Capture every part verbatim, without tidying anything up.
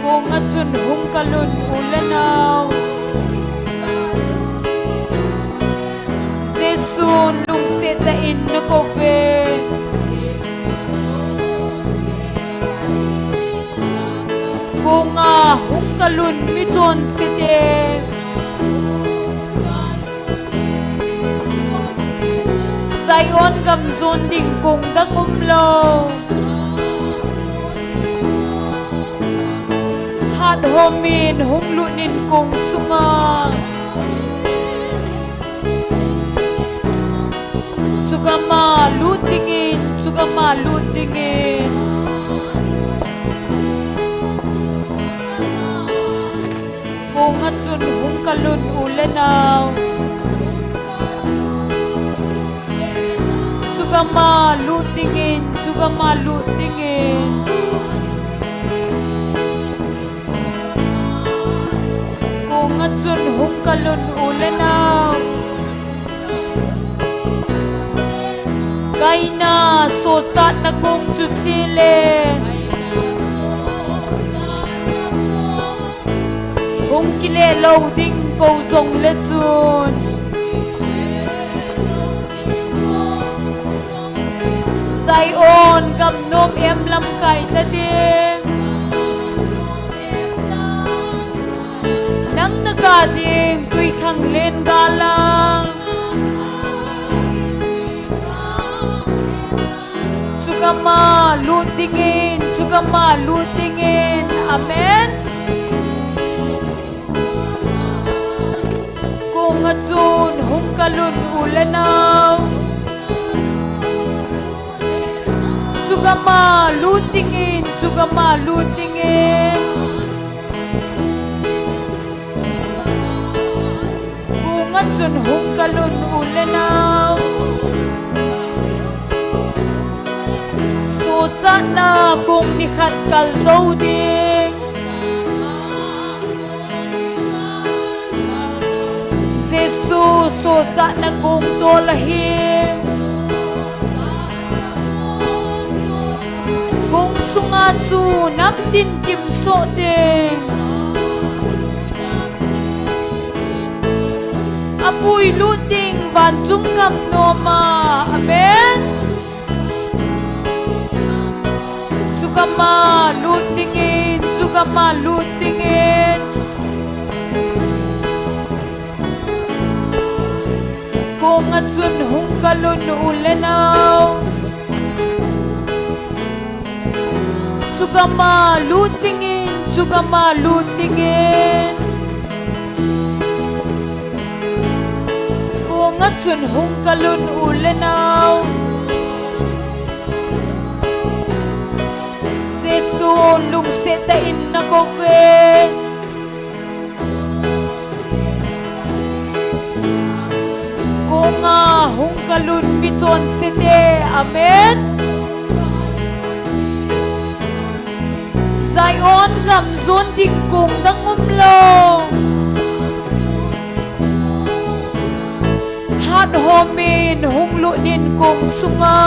Kong a chun hung kalun u le nau. Jesun lungset tah in nakouve. Kong a hung kalun michonse te. Zion gam jon ding kong dang umlou. Phat hom in hung lut in kong sunga. Chugam a lut dingin, chugam a lut dingin. Kong a chun hung kalun u le nau. Chugam a lut dingin, chugam a lut dingin. Kong a chun hung kalun u le nau. Kaina sochatna kong chu chele. Hung kile lou ding kou jong le chun. Zion gam nom em lamkai ta ding. Nang na kah ding tui khang len galang. Chugam a lut dingin, chugam a lut dingin. Amen. Kong a chun hung kalun u le nau. Chugam a lut dingin, chugam a lut dingin. Kong a chun hung kalun u le nau. Sochatna kong nikhat kal tou ding. Jesu sochatna kong tol ahi. Kong sunga chu namtin kim soh ding. A pui lut ding vanchung gam nom a. Amen. Chugam a lut dingin, chugam a lut dingin. Kong a chun hung kalun u le nau. Chugam a lut dingin, chugam a lut dingin. Kong a chun hung kalun u le nau. Jesu lungset tah in nakouve. Kong a hung kalun michonse te. Amen. Zion gam jon ding kong dang umlou. Phat hom in hung lut in kong sunga.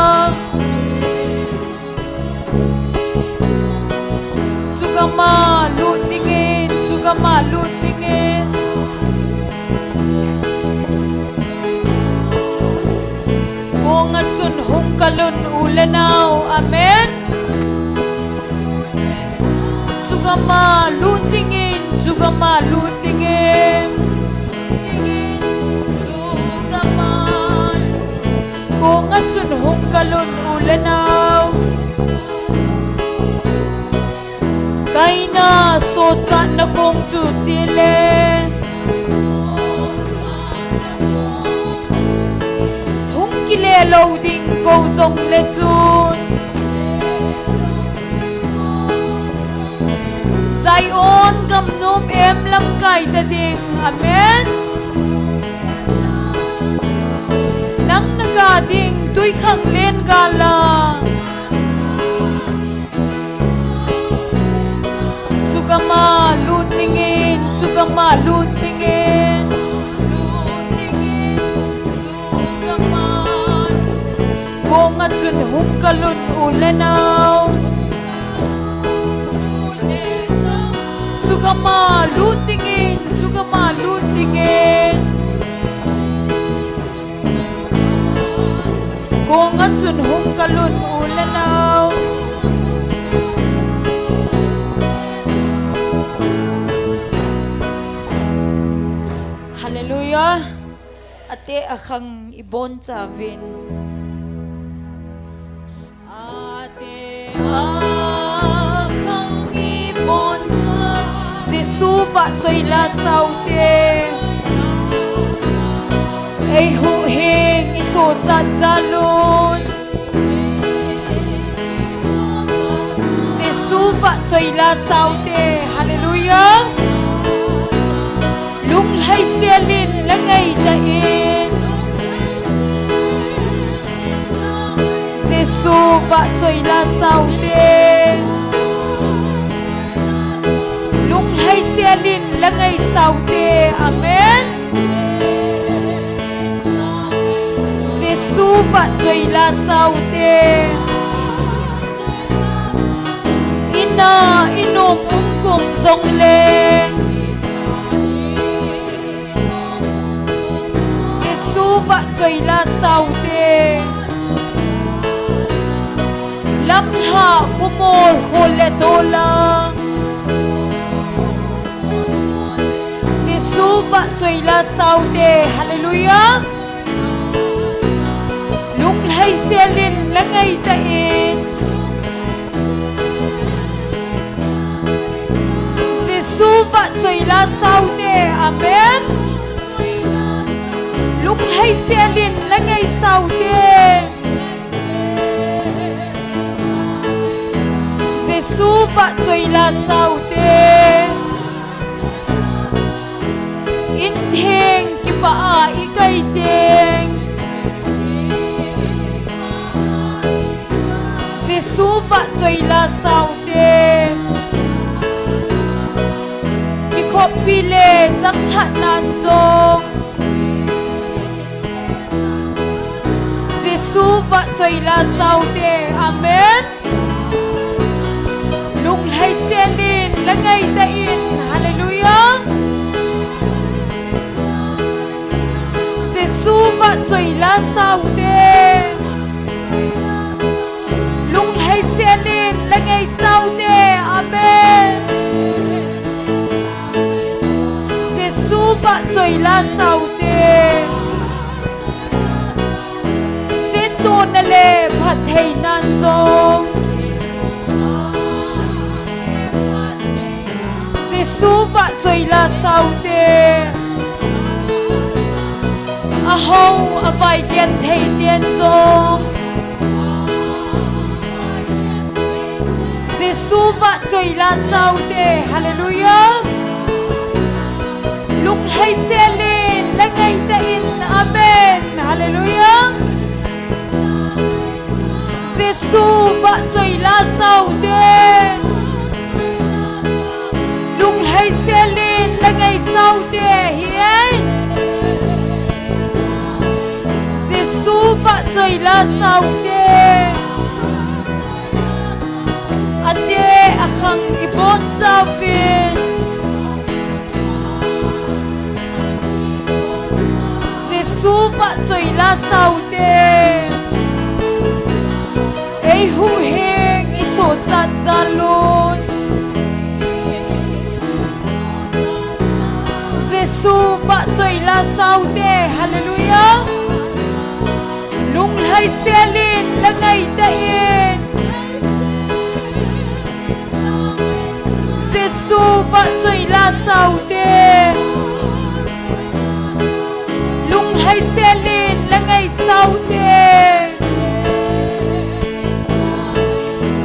Chugam a lut dingin, chugam a lut dingin. Kong a chun hung kalun u le nau. Amen. Chugam a lut dingin, chugam a lut dingin. Dingin, chugam a lut. Kong a chun hung kalun u le nau. Kaina sochatna kong chu chele. Hung kile lou ding kou jong le chun. Zion gam nom em lamkai ta ding. Amen. Nang na kah ding tui khang len galang. Chugam a lut dingin, chugam a lut dingin. Chugam a lut. Kong a chun hung kalun u le nau. Kama lut dingin, chu kama lut dingin. Konga chun hung kalut u le nau. Hallelujah. Ate akhang ibon chauvin. Ate akhang ibon cha. Jesu vahchoi la saute. Eihuhhing isochat jalun. Jesu vahchoi la saute. Hallelujah. Lunglhai selin la ngeita in. Jesu vahchoi la saute. Lunglhai selin la ngei saute. Amen. Jesu vahchoi la saute. Ina inom um kum jongle. Jesu vahchoi la saute. Lamlha khomol khol le dola. Jesu vahchoi la saute. Hallelujah. Lunglhai selin la ngeita in. Jesu vahchoi la saute. Amen. Lunglhai selin la ngei saute. Jesu vahchoi la saute. Intheng kipah a ikai teng. Jesu vahchoi la saute. Kikhoppi le changlhah nan jong. Jesu vahchoi la saute. Amen. Lunglhai selin la ngeita in. Hallelujah. Jesu vahchoi la saute. Lunglhai selin la ngei saute. Amen. Jesu vahchoi la saute. Setona le phattheinan jong. Jesu vahchoi la saute. Ahao avai genthei ten jong. Jesu vahchoi la saute. Hallelujah. Lunglhai selin la ngeita in. Amen. Hallelujah. Jesu vahchoi la saute. Lunglhai selin la ngei saute hi e. Jesu vahchoi la saute. Ate akhang ibon chauvin. Jesu vahchoi la saute. Eihuhhing isochat jalun. Jesu vahchoi la saute. Hallelujah. Lunglhai selin la ngeita in. Jesu vahchoi la saute. Lunglhai selin la ngei saute.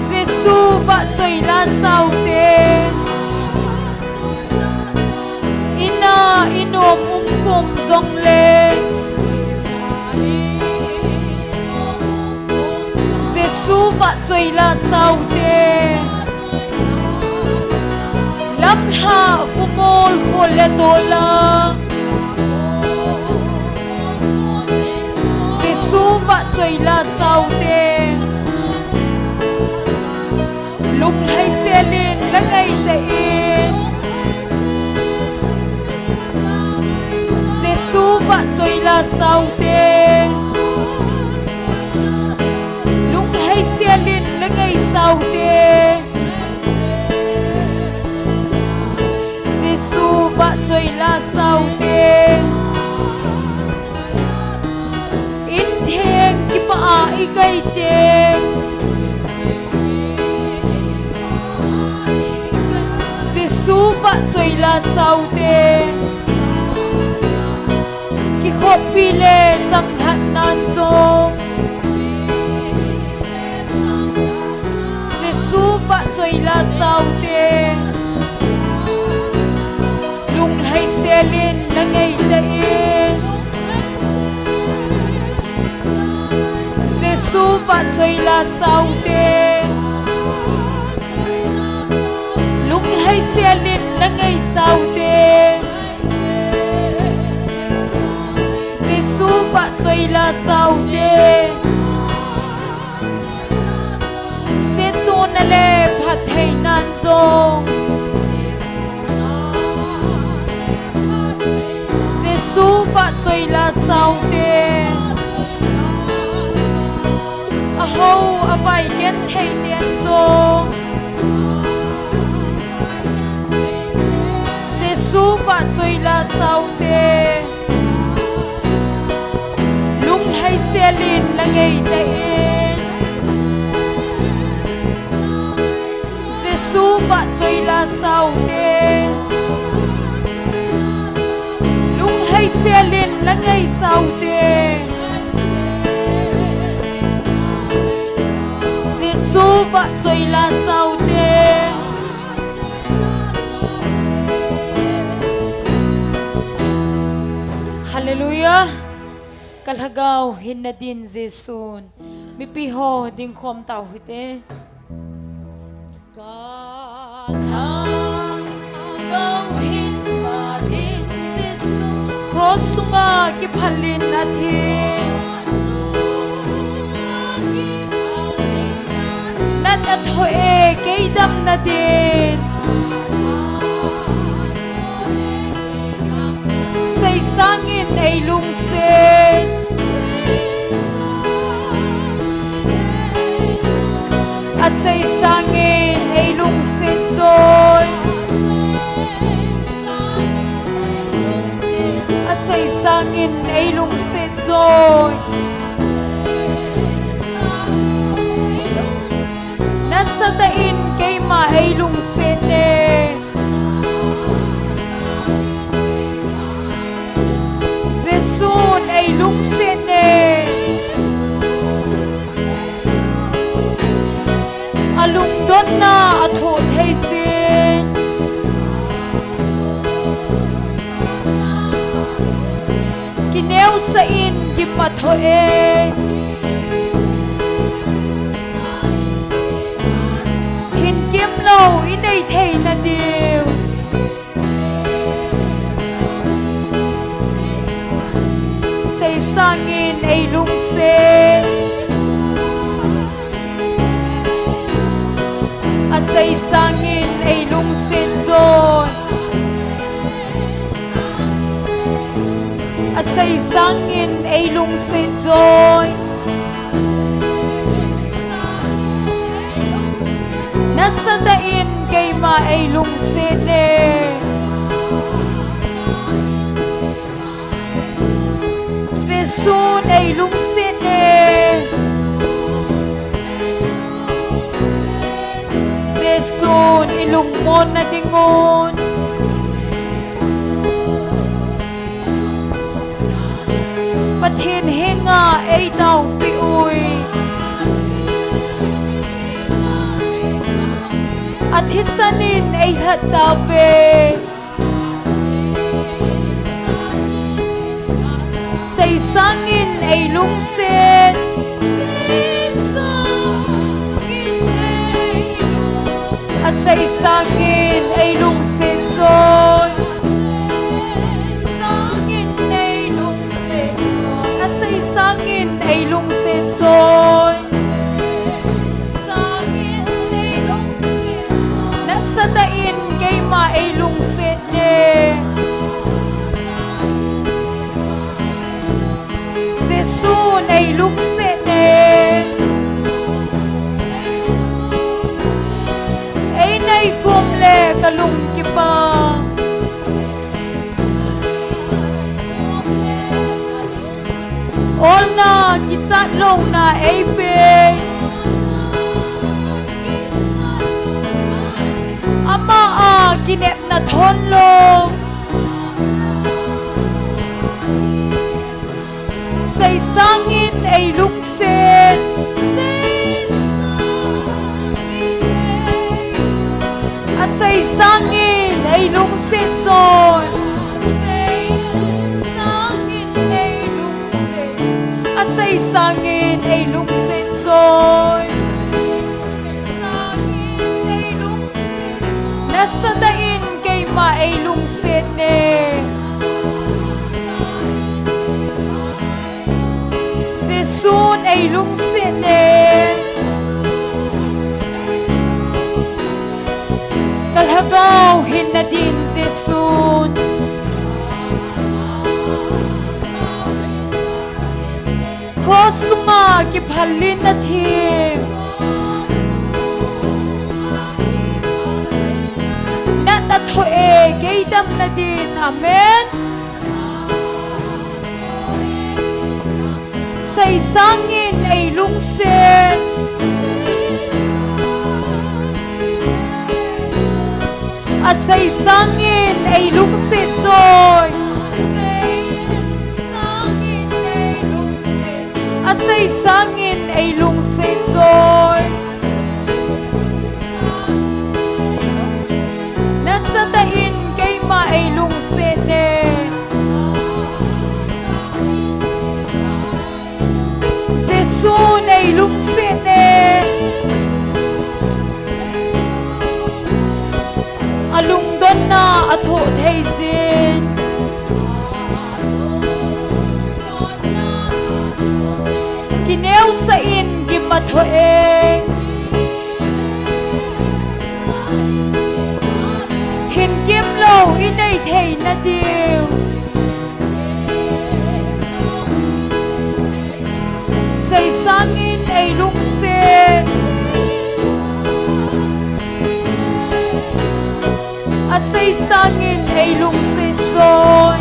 Jesu vahchoi la saute. Ina inom um kum jongle. Jesu vahchoi la saute. Lamlha khomol khol le dola. Jesu vahchoi la saute. Lunglhai selin la ngeita in. sao te, lunglhai selin na ngai sao te, Jesu vahchoi la sao te, in theng kipah a i kai teng, Jesu vahchoi la sao te, kikhopi le changlhat nan jong, Jesu vahchoi la sao te, lunglhai selin na ngai ta in, Jesu vahchoi la sao te, lunglhai selin na ngai sao te, Jesu vahchoi la sao te, setona le phattheinan jong, Jesu vahchoi la sao te, aho avai genthei ten jong, Jesu vahchoi la sao te, lunglhai selin na ngai ta in, Jesu vahchoi la sao te, lunglhai selin na ngai sao te, Jesu vahchoi la sao te. Hallelujah. Ka lhagao hinna din Jesun. Mipi ho dingkhom tau hite. Ka lhagao hinna din Jesu. Cross sunga kiphalin athi. Nat athoh e kei damna din. Sei sangin ei lungset. Asei sangin ei lungset joi. Asei sangin ei lungset joi. Nasatah in keima ei lungset ne. Jesun ei lungset ne. Alungdonna athoh thei jin. Kineosah in gim athoh e. Hin gim lou i nei theina diu. Sei sangin ei lungset. Asei sangin ei lungset joi. Asei sangin ei lungset joi. Nasatah in keima ei lungset ne. Jesun ei lungset ne. Jesun i lungmonna dingun Pathen henga ei taopi ui. Athisan in ei lhat tauve. Sei sangin ei lungset. Asei sangin ei lungset joi. Asei sangin ei lungset joi. Nasatah in keima ei lungset ne. eipe. Ama a kinepna thon lou. Seisangin eilungset. Aseisangin eilungset joi. Aseisangin eilungset. Aseisangin eilungset joi. Sangin eilungset. Nasatah in keima eilungset ne. Jesun eilungset ne. Ka lhagao hinna din Jesun. Cross sunga kiphal in na thim. Natna thoh e, kei damna din. Amen. Seisangin eilungset. Aseisangin eilungset joi. Aseisangin eilungset. Aseisangin eilungset joi. Nasatah in keima eilungset ne. Jesun eilungset ne. Alungdonna athoh thei jin. Kineosah in gim athoh e. Hin gim lou inei theina diu. Seisangin eilungset. Aseisangin eilungset joi.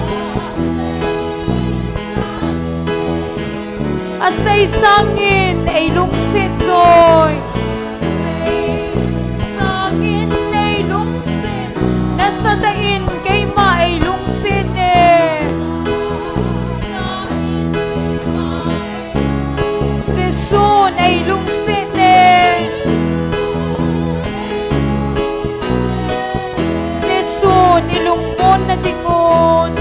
Aseisangin eilungset joi. Aseisangin eilungset. Nasatah in keima eilungset ne. Jesun eilungset ne. Jesun ilungmonna dingun.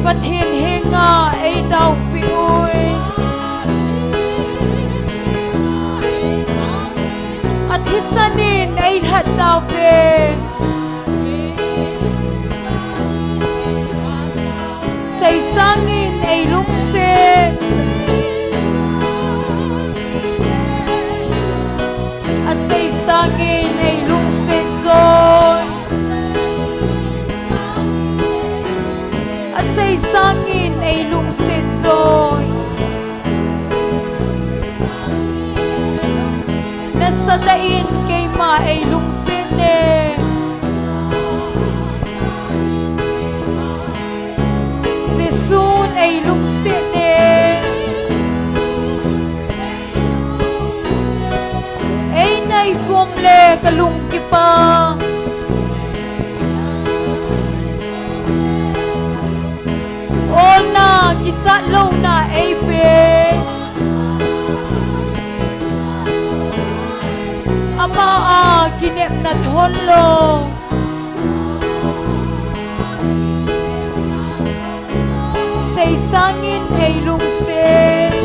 Pathen henga eitaopi uve. Athisan in eilhat tauve. Seisangin eilungset. Aseisangin eilungset joi. Aseisangin eilungset joi. Nasatah in keima eilungset ne. Jesun eilungset ne. Einei kom le kalung kipa. Olna kichat louna eipe. Ama a kinepna thon lou. Seisangin eilungset.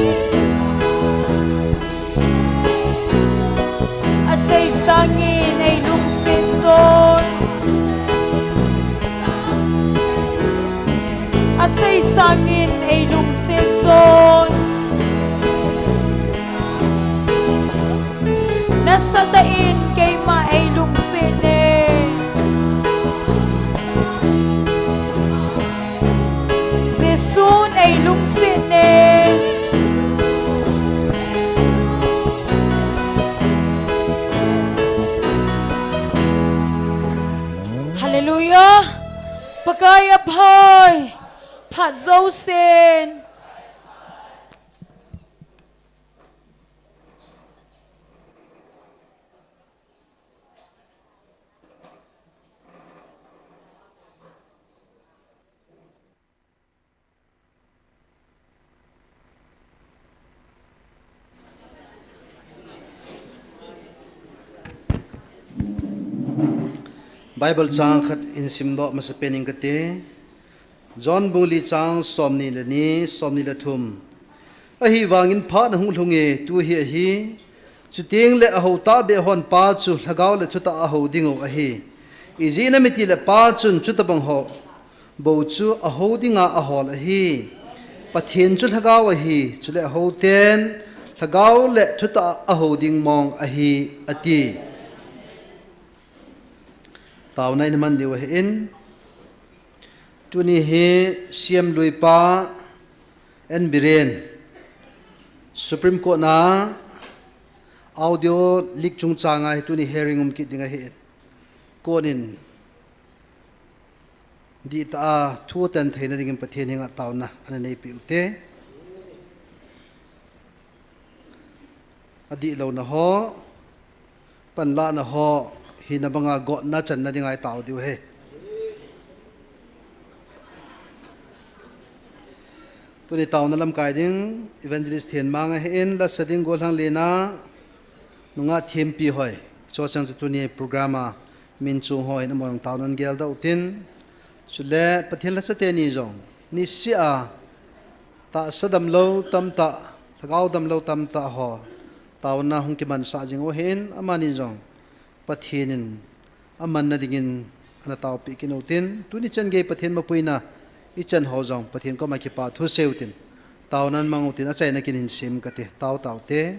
Aseisangin eilungset joi. Aseisangin eilungset joi. Nasatah in keima eilungset ne. Jesun eilungset ne. Hallelujah. Pakai aphai. Khat jousen. Bible chang khat hin simdoh masapen inge kati. John bung li chang somni le ni, somni le thum. Ahivangin phat ahung lhunge, tu hi ahi. Chuteng le ahou tahbeh hon Pa chu lhagao le thutah a ahou dingu ahi. Ijeh inem itile Pa chun chutobang ho bou chu ahou dinga ahol ahi. Pathen chu lhagao ahi, chule ahou ten lhagao le thutah a ahou ding mong ahi, ati. Taona iman diu ahin. Tuni hi C M Lui pa N Biren, Supreme Court na audio leak chungchang a hi tuni hearing um kit ding ahi. Court in dihtah a thu atan theina dingin Pathen henga taona ana neipi ute. Adihlouna ho, panlahna ho, hina banga gotna channa dinga itao diu ahi. Tuni taona lamkai ding, Evangelist Thenmang ahin, lasa ding Golhang Lena, nungah Thempi hoi. Chosang chu tuni program a min chung ho hin among taona geldoh utin. Chule Pathen lhachate ni jong, niseh a tahsa damlou tamtah, lhagao damlou tamtah ho taona hung kimansah jing u ahin, amani jong Pathen in amanna dingin ana taopi kit utin, tuni chan gei Pathen mapuina ichan ho jong Pathen koma kipa thu seiyu tin, taona mang utin, achaina kin hin sim kate, tao tao te.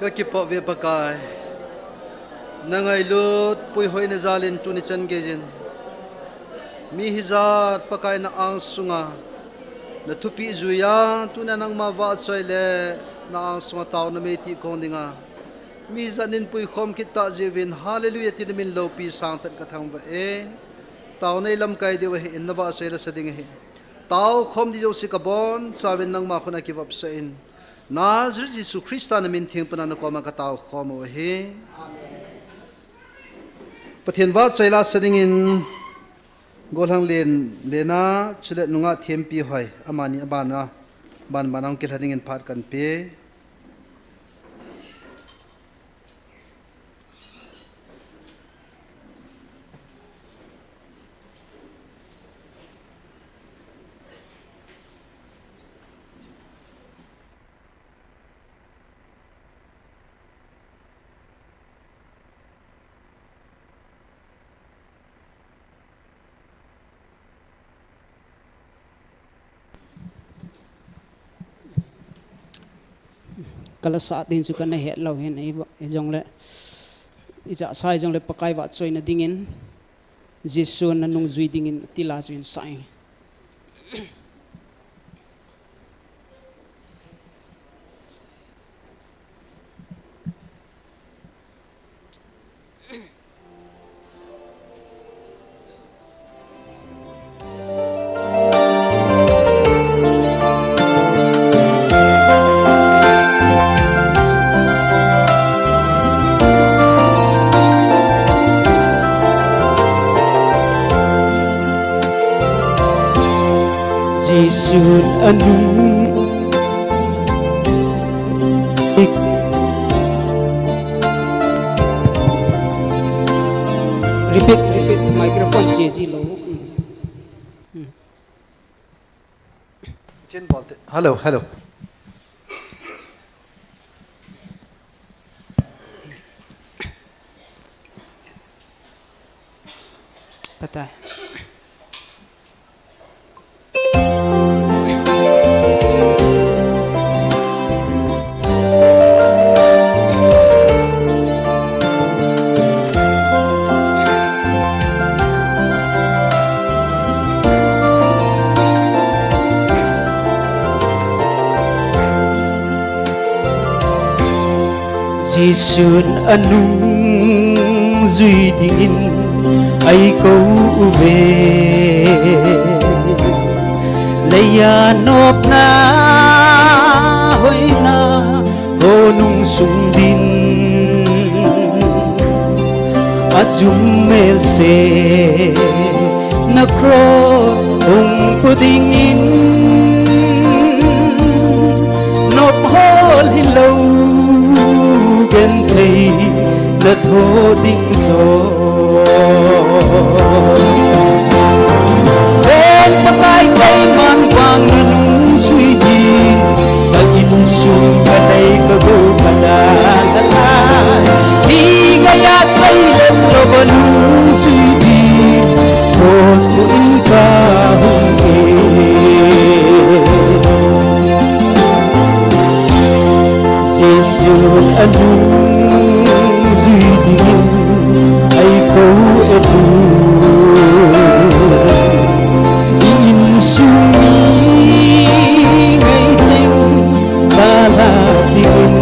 Ka kipoh ve Pakai, na ngailut puihoina jal in tuni chan geiyin, mi hijat Pakai na angsunga na thupeh juiya, tuna nangma vahchoi le na angsunga taona mei tih kong dinga mi hijat nin puikhom kit tah jeh uvin, Hallelujah, ti na min loupi sangtah in ka thangvah e. Taona i lamkai diu ahi in, na vahchoi la sa ding ahi. Taokhom ding jouse ka bonchauvin nangma khut a kivopsah in, Nazareth Jesu Christa na min theng pana na koma ka taokhom u ahi. Pathen vahchoi la sa dingin, Golhang Len, Lena, chule nungah Thempi Hoi, amani abana, ban bana hung kilha dingin phat kan pe. Ka la sah ding chu ka na het lou hin, i va-, i jongle, i jahsa i jongle Pakai vahchoina dingin, Jesu na nungjui dingin, ti la chu hin sa ing. Jesun anung. Repeat, repeat, microphone che ji lou. Hmm. Hmm. Chin bol te. Hello, hello. Patai. Jesun anungjui dingin eikou uve. Leiya nopna hoina ho nungsung din, achum melse na cross hung pu dingin, nop hol hilou genthei na tho ding jo. Ven Pakai, keiman vang na nungjui ding, ka insung, ka lei, ka gou, ka dan, ka tai, ti ngaiya silent lou va nungjui ding, cross pu in ka hung e. Jesun anungjui dingin eikou e tu. I insung mi ngai seng bala dingin,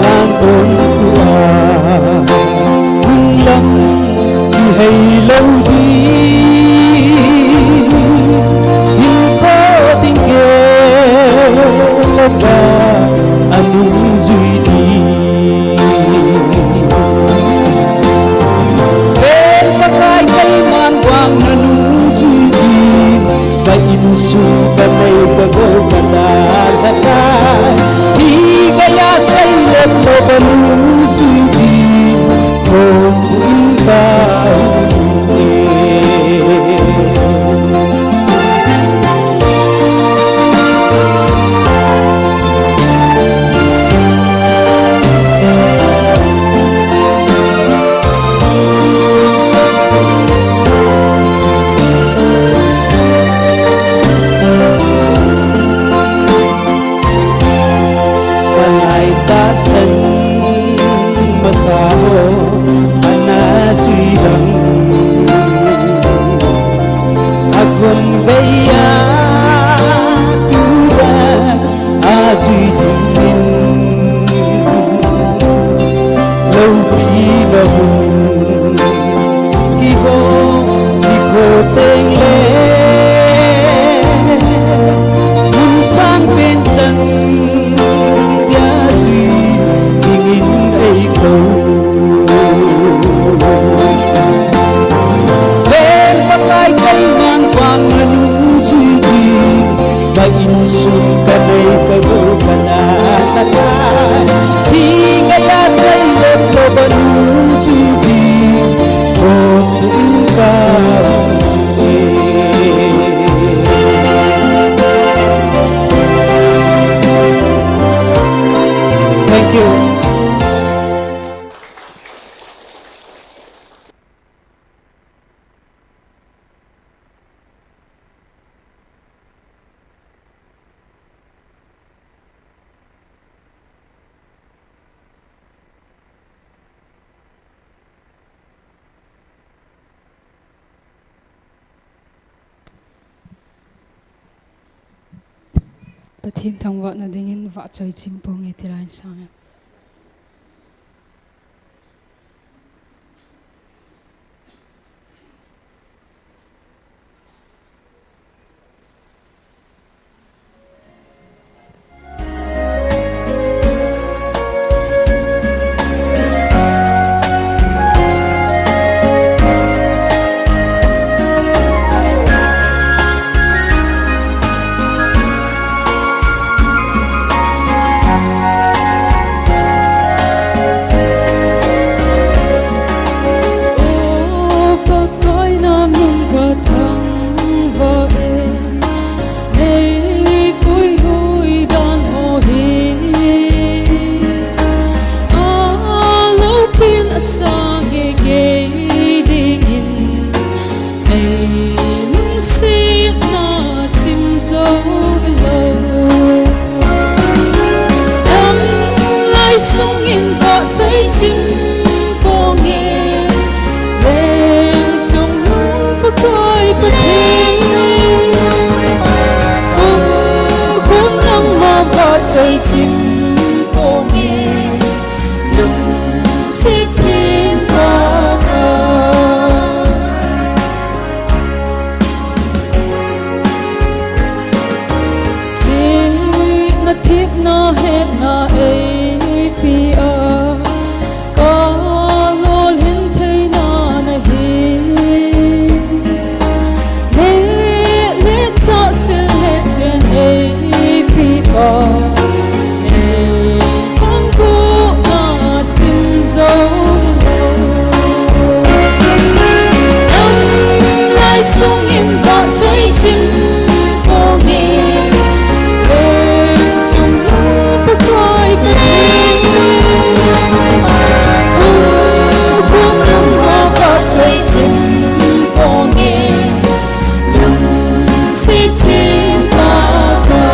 lang kon tua nung lam kihei lou ding, hinkho ding gel a anungjui ding. Pathen thangvahna dingin vahchoi chim ponge ti lai in sang e. O Pakai, na min kathangvah e, nei puihui dan ho hi aloupin asang e, kei dingin nei lungsetna sim jou lou. Lamlai sungin vahchoi chim ponge, leng chungnung Pakai Pathen. Kumkhum nangma vahchoi chim ponge, lungset theng Pakai. Chihna, thepna, hetna eipe a, kalolhin theina nahi. Neh le chah, sil le chen eipe pa, nei vangbohna sim jou lou. Lamlai sungin vahchoi chim ponge, leng chungnung Pakai Pathen. Kumkhum nangma vahchoi chim ponge, lungset theng Pakai.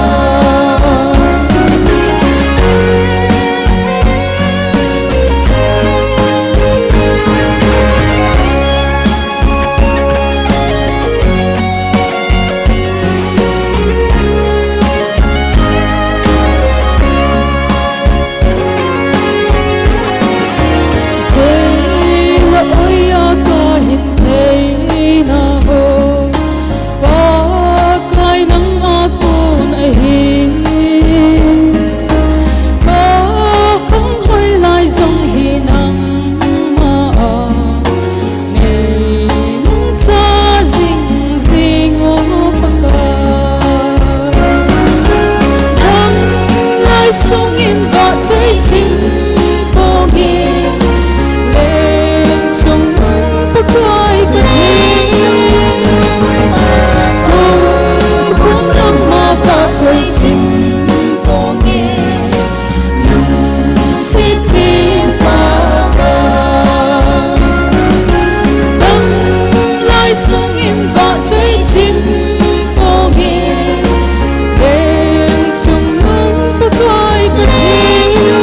Seila oiya kahin theina ho, Pakai nang a kon ahi. Kakhang hoilai jong hi nangma a nei mangcha jingjing o Pakai. Lamlai sungin vahchoi chim ponge, leng chungnung Pakai Pathen. Kumkhum nangma vahchoi chim ponge, lungset theng Pakai. Lamlai sungin vahchoi chim ponge, leng chungnung Pakai Pathen.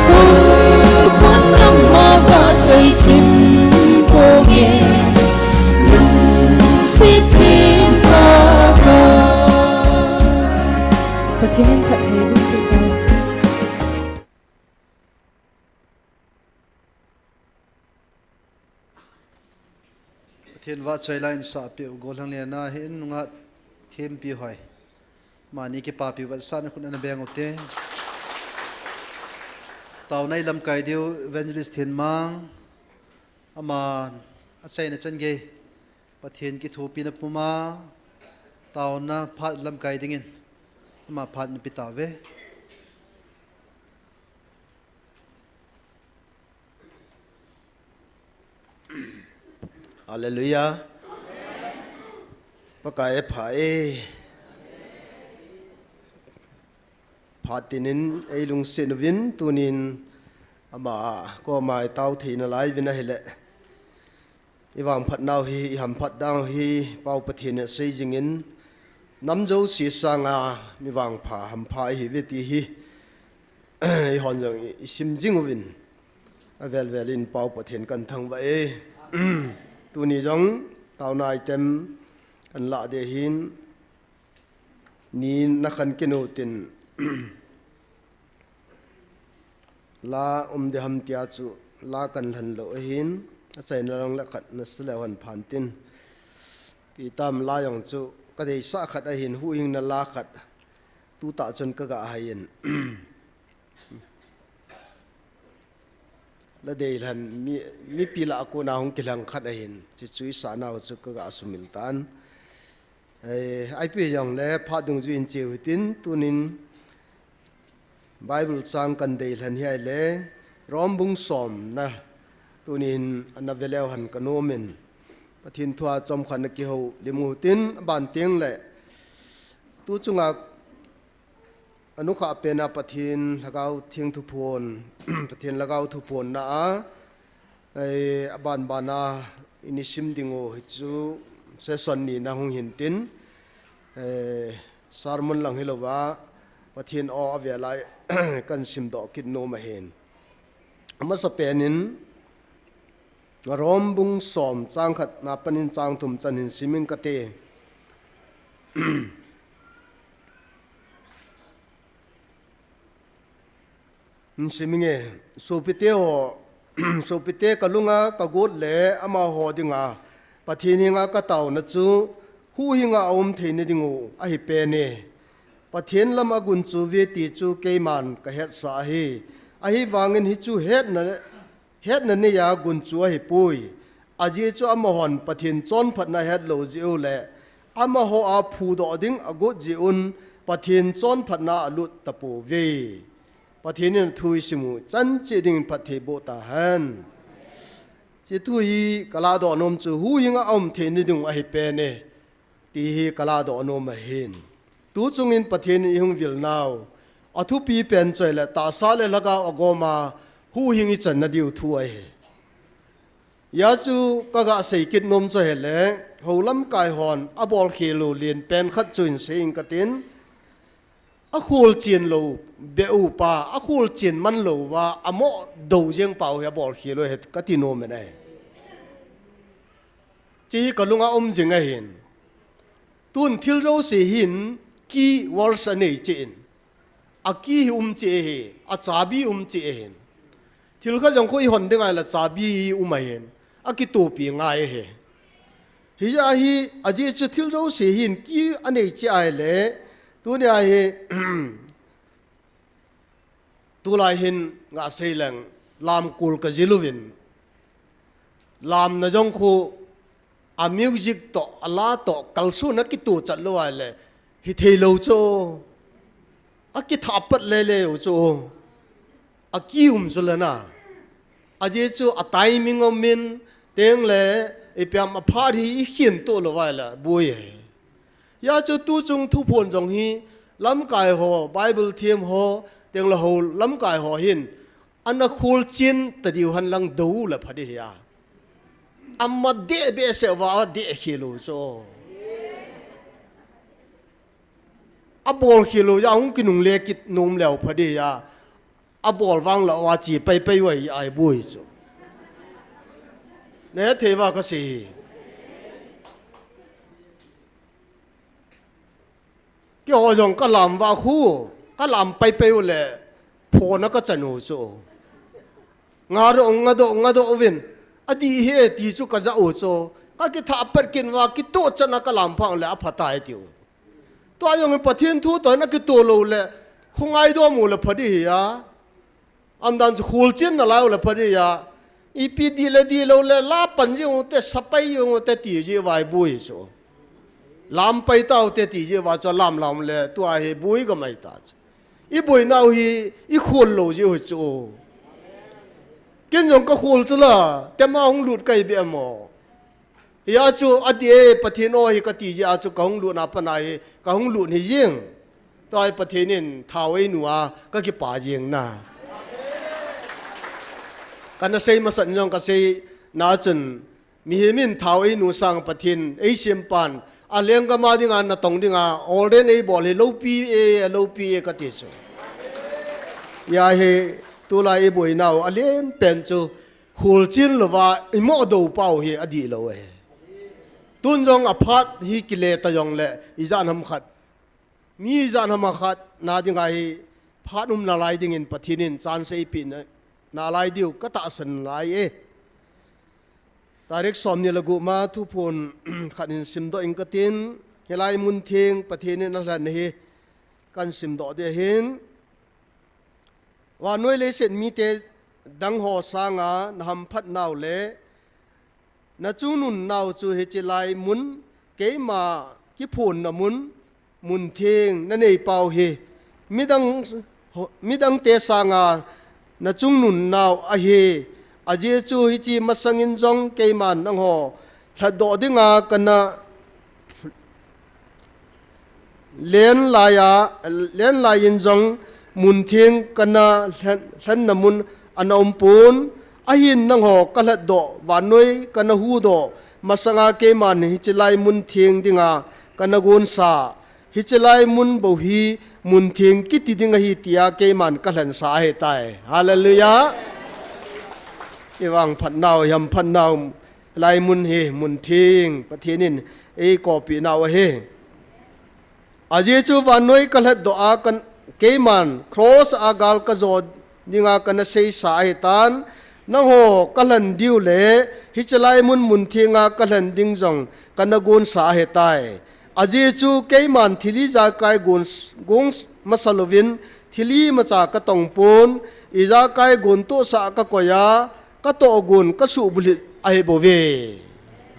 Kumkhum nangma vahchoi chim ponge, lungset theng Pakai. Pathen in phatthei boh peh tahen. Pathen vahchoi la in sahpeh u gollhang lena hi in nunga thempi hoi. Mani kipapi vetsahna khut ana beng u te. Taona i lamkai diu Evangelist Thenmang. Ama achaina chan gei Pathen kithopina puma taona phat lamkai dingin ama phat napi tauve. Hallelujah. Pakai apha e. Phat tinin eilungset uvin tunin ama koma itao theina lai uvin ahile, ivangphat nau hi, ihamphat nau hi, Pau Pathen in asei jingin, nam jouse sanga mi vangpha hampha ihiuve ti hi, eihon jong i, isim jing uvin. Avel vel in Pau Pathen kathangvah e. Tuni jong taona item kalah ding ahin. Ni na khan kinu tin la um de ham tia chu la kan lhan lo ahin, a chaina lang le khat na sile hon phan tin. Ti tam la jong chu ka deisa khat ahin, huhhingna la khat tu ta chun ka ga hai in. La dei lhan mi, mipi la a kona hung kilhang khat ahin, chi chu i sa nau chu ka ga sumil tan. Ei, ai pi jong le phat dungjuiyin cheu hitin, tunin Bible chang kan dei lhan hi ai le, Rom bung som na, tunin ana ve leu hen ka nom in, Pathen thu a chomkhat na kihou lim u hitin, a ban teng le, tu chunga a nukha pena Pathen Lhagao Theng thuphon, Pathen Lhagao thuphon na a, ei, a ban ban a i ni sim ding u hi chu session ni na hung hin tin, ei, sermon lang hi lo va, Pathen aw a ve lai kan sim doh kit nom ahin. A masa pen in, Rom bung som chang khat na panin chang thum chan hin sim ing ka te. Hin sim inge, sopite ho, sopite ka lunga ka got le amaho dinga Pathen henga ka tauna chu huhhinga a um theina ding u ahi pen e. Pathen lam a gunchu ve ti chu keiman ka hetsa ahi. Ahivangin hi chu hetna, hetna nei a gunchu ahi poi. Ajeh chu amahon Pathen chonphatna het lo jeh u le amaho a phudoh ding a got jeh un Pathen chonphatna a lut ta pouve. Pathen in thu i sim u chan cheh dingin phatthei boh ta hen. Chi thu hi ka ladoh nom chu huhhinga a um theina ding u ahi pen e, ti hi ka ladoh nom ahin. Tu chungin Pathen in i hung vil nau a thupi pen chu ahile tahsa le lhagao a gom a huhhing i channa diu thu ahi. Hia chu ka ga sei kit nom chu ahile, hou lamkai hon a bolkhel u len pen khat chu hin sei ing ka tin. A kholchen lou beh u pa, a kholchen man lou va, a mo do jeng pa u hi a bolkhel u ahi ka ti nom in ahi. Chi hi ka lunga um jing ahin. Tun thil jouse hin key words a nei cheh in. A key hi um cheh ahi, a chabi um cheh ahin. Thil khat jong khu i hon ding ahile chabi hi um ahin. A kitopi ngai ahi. Hijeh a hi, ajeh chu thil jouse hin key a nei cheh ahile, tunia hi, tulai hin nga sei leng, lamkol ka jil uvin. Lamna jong khu, a music toh, a la toh, kalsonna kitoh chat lou ahile, hi thei lou chu. A kithah pat lele u chu. A key um chu le na. Ajeh chu a timing um in, teng le, ipi ham a phat hi i khen toh lou ahile, boi e. Hia chu tu chung thuphon jong hi, lamkai ho, Bible them ho, teng le hou lamkai ho hin, ana kholchen ta diu hen lang do le pha ding ahi a. Ama deh behseh uva a deh khel u chu. A bolkhel u a hung kinungle kit nom leu pha ding ahi a. A bol vang la uva chi paipai u ahi ai boi chu. Na hethei uva ka sei hi. Keiho jong ka lam uva khu, ka lam paipai u le, phone a ka chan u chu. Nga doh, nga doh, nga doh uvin. A dih hi e ti chu ka ja u chu. Ka kithah pat kit uva, kitoh chan a ka lam phat le a pha tai tiu. Tua jong in Pathen thu toh na kitoh lou le, khongai dom u le pha ding ahi a. Aumdan chu kholchen nalai u le pha ding ahi a. Ipi dih le dih lou le, la pan jeng u te, sa pai jeng u te ti jeh uva i boi chu. Lam pai tau te ti jeh uva chu lam lam le, tua hi boi ka mai ta chu. I boinau hi, i khol lou jeh u chu. Ken jong ka khol chu la, tema hung lut kai be mo. Hia chu a dih e, Pathen aw hi ka ti jeh a chu ka hung lut na pat na hi, ka hung lut hi jeng. Tua hi Pathen in thao einu a ka kipa jeng na. Ka na sei masat in jong ka sei na chun, mihem in thao einu sang Pathen ei sem pan, a lenggam a dinga natong dinga, ordain ei bol hi loupi e, loupi e ka ti chu. Hia hi, tulai i boinau a len pen chu, kholchen louva i mo do pau hi a dih lou e. Tun jong a phat hi kile ta jong le, ijat ham khat. mi ijat ham a khat na dinga hi phat um nalai dingin Pathen in chance eipeh na, nalai diu katahsan lai e. Tarik som ni le gup ma thuphon khat hin simdoh ing katin, hilai mun theng Pathen in alhen hi kahin simdoh ding ahin. Vannoi leiset mite dang ho sanga nahamphat nau le nachungnun nau chu hiche lai mun, keima kiphonna mun, mun theng nanei pau hi midang, midangte sanga nachungnun nau ahi. Ajeh chu hiche masangin jong keiman nangho lhatdoh dinga kana len lai a, len lai in jong mun theng kana lhen, lhenna mun ana um pon. Ahin nangho kalhatdoh, vannoi kana huhdoh masanga keiman hiche lai mun theng dinga kana gonsa. Hiche lai mun bou hi mun theng kiti ding ahi tia keiman kalhensa ahitai. Hallelujah. Ivang phatnau, ihamphat nau, lai mun hi mun theng Pathen in eikoipeh nau ahi. Ajeh chu vannoi kalhatdoh a kan, keiman cross a gal kajo dinga kana seisa ahitan, nangho kalhen diu le hiche lai mun mun thenga kalhen ding jong kana gonsa ahitai. Ajeh chu keiman thil ijakai gon, gon masa louvin thil imacha katong pon, ijakai gon tohsa kakoi a, katoh gon kasuhbulhit ahibouve.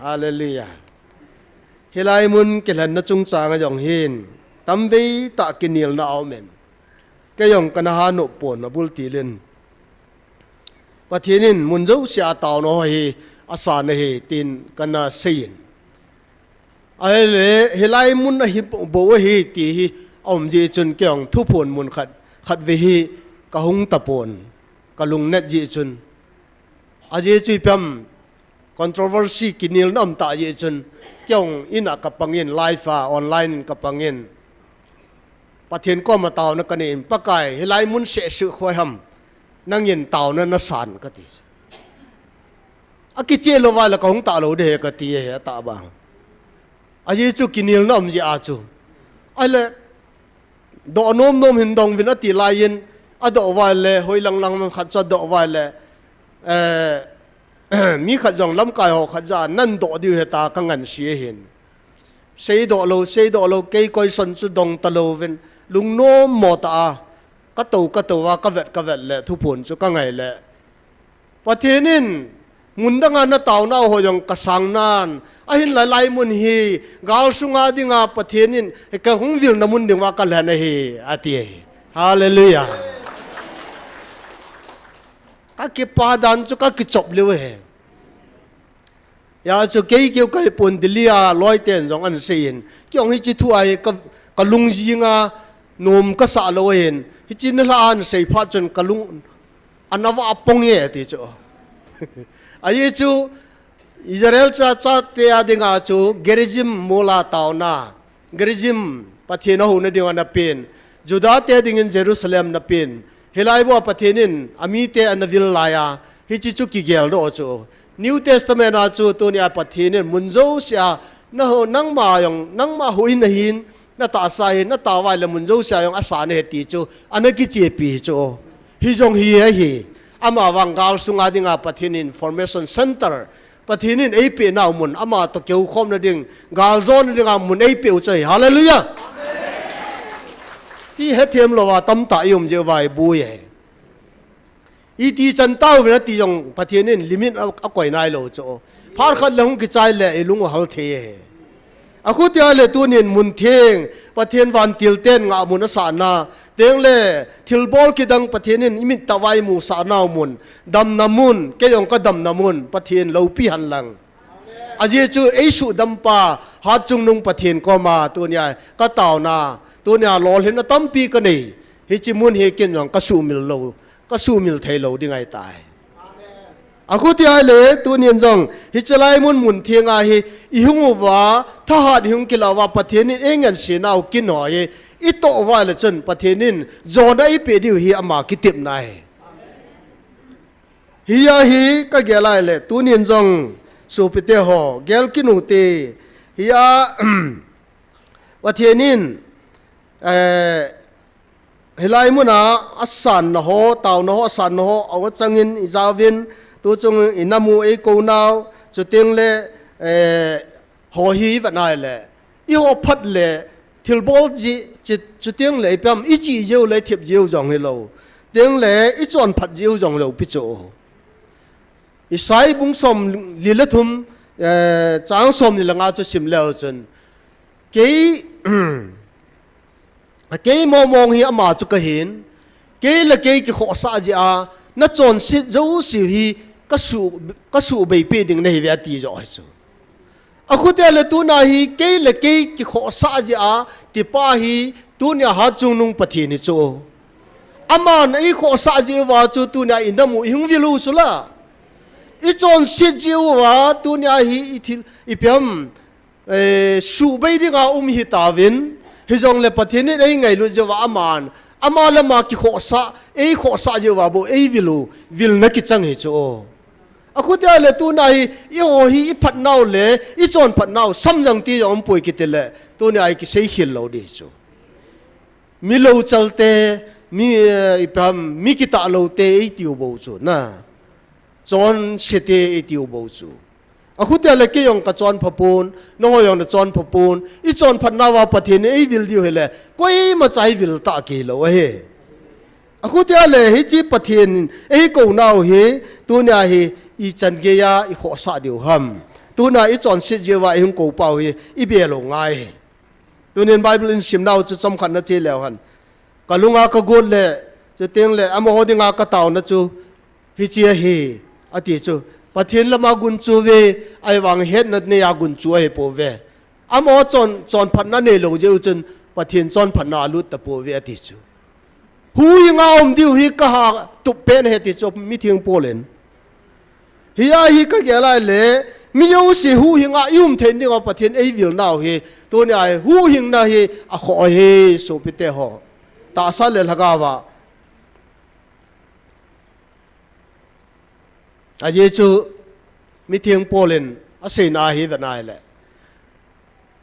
Hallelujah. Hilai mun kilhenna chungchanga jong hin tamvei tah kinelna aumin, kei jong kana hanop pon abul tilin. Pathen in mun jousea taona ho hi asan ahi tin kana seiyin. Ahile hilai mun ahi bou ahi ti hi aum jeh chun kei jong thuphon mun khat, khatvei hi kahung tapon, kalungnet jeh chun. Ajeh chu ipi ham, controversy kinelna um tah jeh chun, kei jong in a kapangin, live a, online in kapangin, Pathen koma taona kanei in, Pakai, hilai mun sehseh khu ham, nangin taona nasan kati. Akicheh lou uva le kahung talou ding ahi kati ahi, atah bang. Ajeh chu kinelna um jeh a chu. Ahile, doh nom nom hin dong uvin ati laiyin, adoh uva le, hoilang lang khat chu adoh uva le, eh, mi khat jong lamkai ho khat jah a nahin doh diu ahi tia kangansea ahin. Seidoh lou, seidoh lou, kei question chu dong talouvin, lungnom mo tah a, katou, katou a, kavet, kavet le, thuphon chu kangai le, Pathen in, mun danga nataonau ho jong kasang nan, ahinla hilai mun hi, gal sunga dinga Pathen in, kahung vilna mun dinguva kalhen ahi, ati ahi. Hallelujah. Kakipah dan chu kakichop lheh e. Hijeh chun kei keu kahipon, Delhi a loiten jong ahin seiyin. Kei jong hiche thu a hi ka, kalung jinga nom kasah lou ahin. Hiche nilhah a ahin sei phat chun kalung ana vah pong e ti chu. Ajeh chu Israel cha, chate a dinga chu Gerizim mol a taona. Gerizim, Pathen ahouna dinga ana pen. Juda te dingin Jerusalem ana pen. Hilai bou a Pathen in amite ana vil laiya, hiche chu kigeldoh chu. New Testament a chu tunia Pathen in mun jousea, naho, nangma jong, nangma houin ahin, natahsa hin, nataovai le mun jousea jong asan ahi ti chu, ana kichepi chu. Hijong hi ahi, amavang gal sunga dinga Pathen in information center, Pathen in eipeh nau mun, ama toh kihoukhomna ding, galjona dinga mun eipeh u chu ahi. Hallelujah! Hiche hethem louva tamtah i um jeh uva iboi e. Iti chan tauvin ati jong Pathen in limit a, akoi nailou chu. Phat khat le hung kichai le ilung u hal thei e. Akhutia le tunin mun theng, Pathen vantil ten ngahmun asahna, tengle thilbol kidang Pathen in imit tah uva imusah nau mun, damna mun, kei jong kadamna mun, Pathen loupi hen lang. Ajeh chu eisuhdampa, hatchungnung Pathen koma, tunia kataona, tunia lolhinna tampi kanei, hiche mun hi ken jong kasuhmil lou, kasuhmil thei lou ding ahitai. Akhutia le, tunin jong, hiche lai mun mun thenga hi, ihung uva, thahat ihung kila uva, Pathen in eingansena u kin ho hi, itoh uva le chun, Pathen in, jona eipeh diu hi ama kitepna ahi. Hia hi kagel a le, tunin jong, sopite ho, gel kit u hite, hia, Pathen in, eh, hilai muna asanna ho, taona ho, asanna ho, awa changin ijaovin, tuchung inamu eikou nau, chuteng le, eh, ho hi ivet nai le, iho phat le, thilbol ji, chi, chuteng le, ipi ham, ichi jiu le, thip jiu jong hilou. Teng le, ichon phat jiu jong lou pi chu. Isai bung somli le thum, eh, chang somni le nga chu sim leu chun. Kei, kei mongmong hi ama chu kahin, kei le kei kikhohsah jeh a, nachonset jouse hi kasu, kasubeipi ding nahiuve ati jo ahi chu. Akhutia le tuna hi kei le kei kikhohsah jeh a, tipa hi tunia hatchungnung Pathen hi chu. Aman eikhohsah jeh uva chu tunia inamu ihung vil u chu la. Ichonset jeh uva tunia hi ithil, ipi ham, eh, subei dinga um hitauvin, hijongle Pathen in eingailut jeh uva aman, ama le ama kikhohsah, eikhohsah jeh uva bou eivil u, vilna kichang hi chu. Akhutia le tuna hi, eiho hi iphatnau le, ichonphatnau, samjang ti jong umpoi kiti le, tunia hi kiseikhel lou di chu. Mi louchal te, mi, eh, ipi ham, mi kitah lou te, eitiu bou chu, na. Chonse te, eitiu bou chu. Akhutia le kei jong kachonpha pon, nangho jong nachonpha pon, ichonphatnauva Pathen in eivil diu hile, koimacha eivil tah kei lou ahi. Akhutia le hiche Pathen in eikou nau hi, tunia hi ichan geiya ikhohsah diu ham. Tuna ichonset jeh uva ihung kou pau hi, ibe lou ngai hi. Tunin Bible in simnau chu chomkhat nache leu hen. Kalunga kagot le, chuteng le, amaho dinga kataona chu, hiche ahi, ati chu. Pathen lama gunchu ve, ahivang hetna neiya gunchu ahipouve. Amaho chon, chonphatna neilou jeh u chun, Pathen chonphatna alut tapouve, ati chu. Huhhinga um diu hi kaha tup pen ahi ti chu mitheng Paul in. Hia hi kagel a le, mi jouse huhhinga i um thei dinga Pathen eivil nau hi, tunia hi huhhingna hi akhoh ahi sopite ho. Tahsa le lhagaova. Ajeh chu mitheng Paul in aseina hi ve nai le.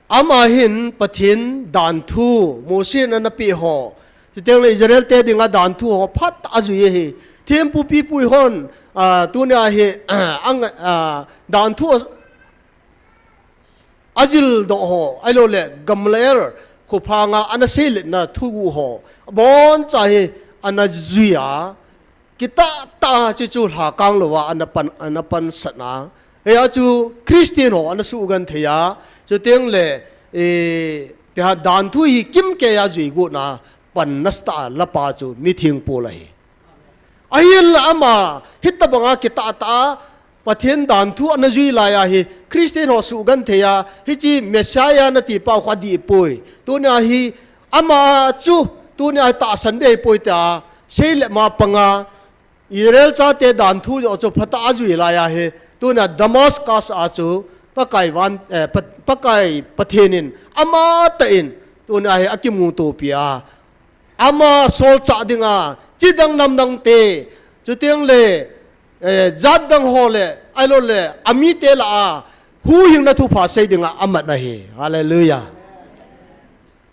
Ama hin Pathen danthu, Mose in ana peh ho, chuteng le Israel te dinga danthu ho phat ajui ahi. Thempu pipui hon, a, tunia hi, ang, a, danthu ajildoh ho, ahilou le Gamaliel khophanga ana seiletna thuguh ho, aboncha hi ana jui a, kitah tah a chuchu lhakang louva ana pan, ana pansatna. Hia chu Christian ho ana suhgenthei a, chuteng le, eh, ipi ham danthu hi kimkeiya jui gotna pan nasatah a lapa chu mitheng Paul ahi. Ahinla ama, hitobanga kitah tah a, Pathen danthu ana jui laiya hi, Christian ho suhgenthei a, hiche Messiah nati pau kha dih poi. Tunia hi, ama chu, tunia hi tahsan deh poi tia, seilet ma panga, Israel chate danthu joh chu phatah a ajui laiya hi, tunia Damascus a chu, Pakai van, eh, Pa-, Pakai Pathen in, amatah in, tunia hi akimutopi a, ama solchah dinga, chidang namdang te, chuteng le, eh, jatdang ho le, ahilou le, amite lah a, huhhingna thupha sei dinga amat ahi. Hallelujah.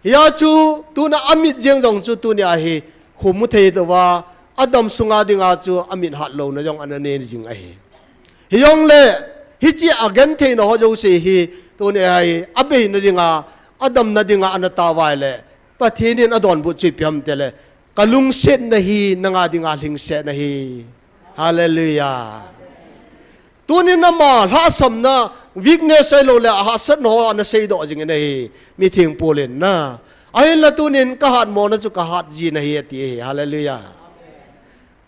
Hia chu, tuna amit jeng jong chu tunia hi, khomu thei louva, adam sunga dinga chu amit hat louna jong ana nei jing ahi. Hijongle, hiche agentheina ho jouse hi, tunia hi, abeina dinga, adamna dinga ana tao vai le, Pathen in adonbut chu ipi ham tile, kalungsetna hi nanga dinga lhingsetna ahi. Hallelujah. Tunin ama lhahsamna weakness ahilou le ahahsatna ho ana seidoh jingin ahi. Mitheng Paul in na. Ahinla tunin kahatmona chu kahat jin ahi ati ahi. Hallelujah.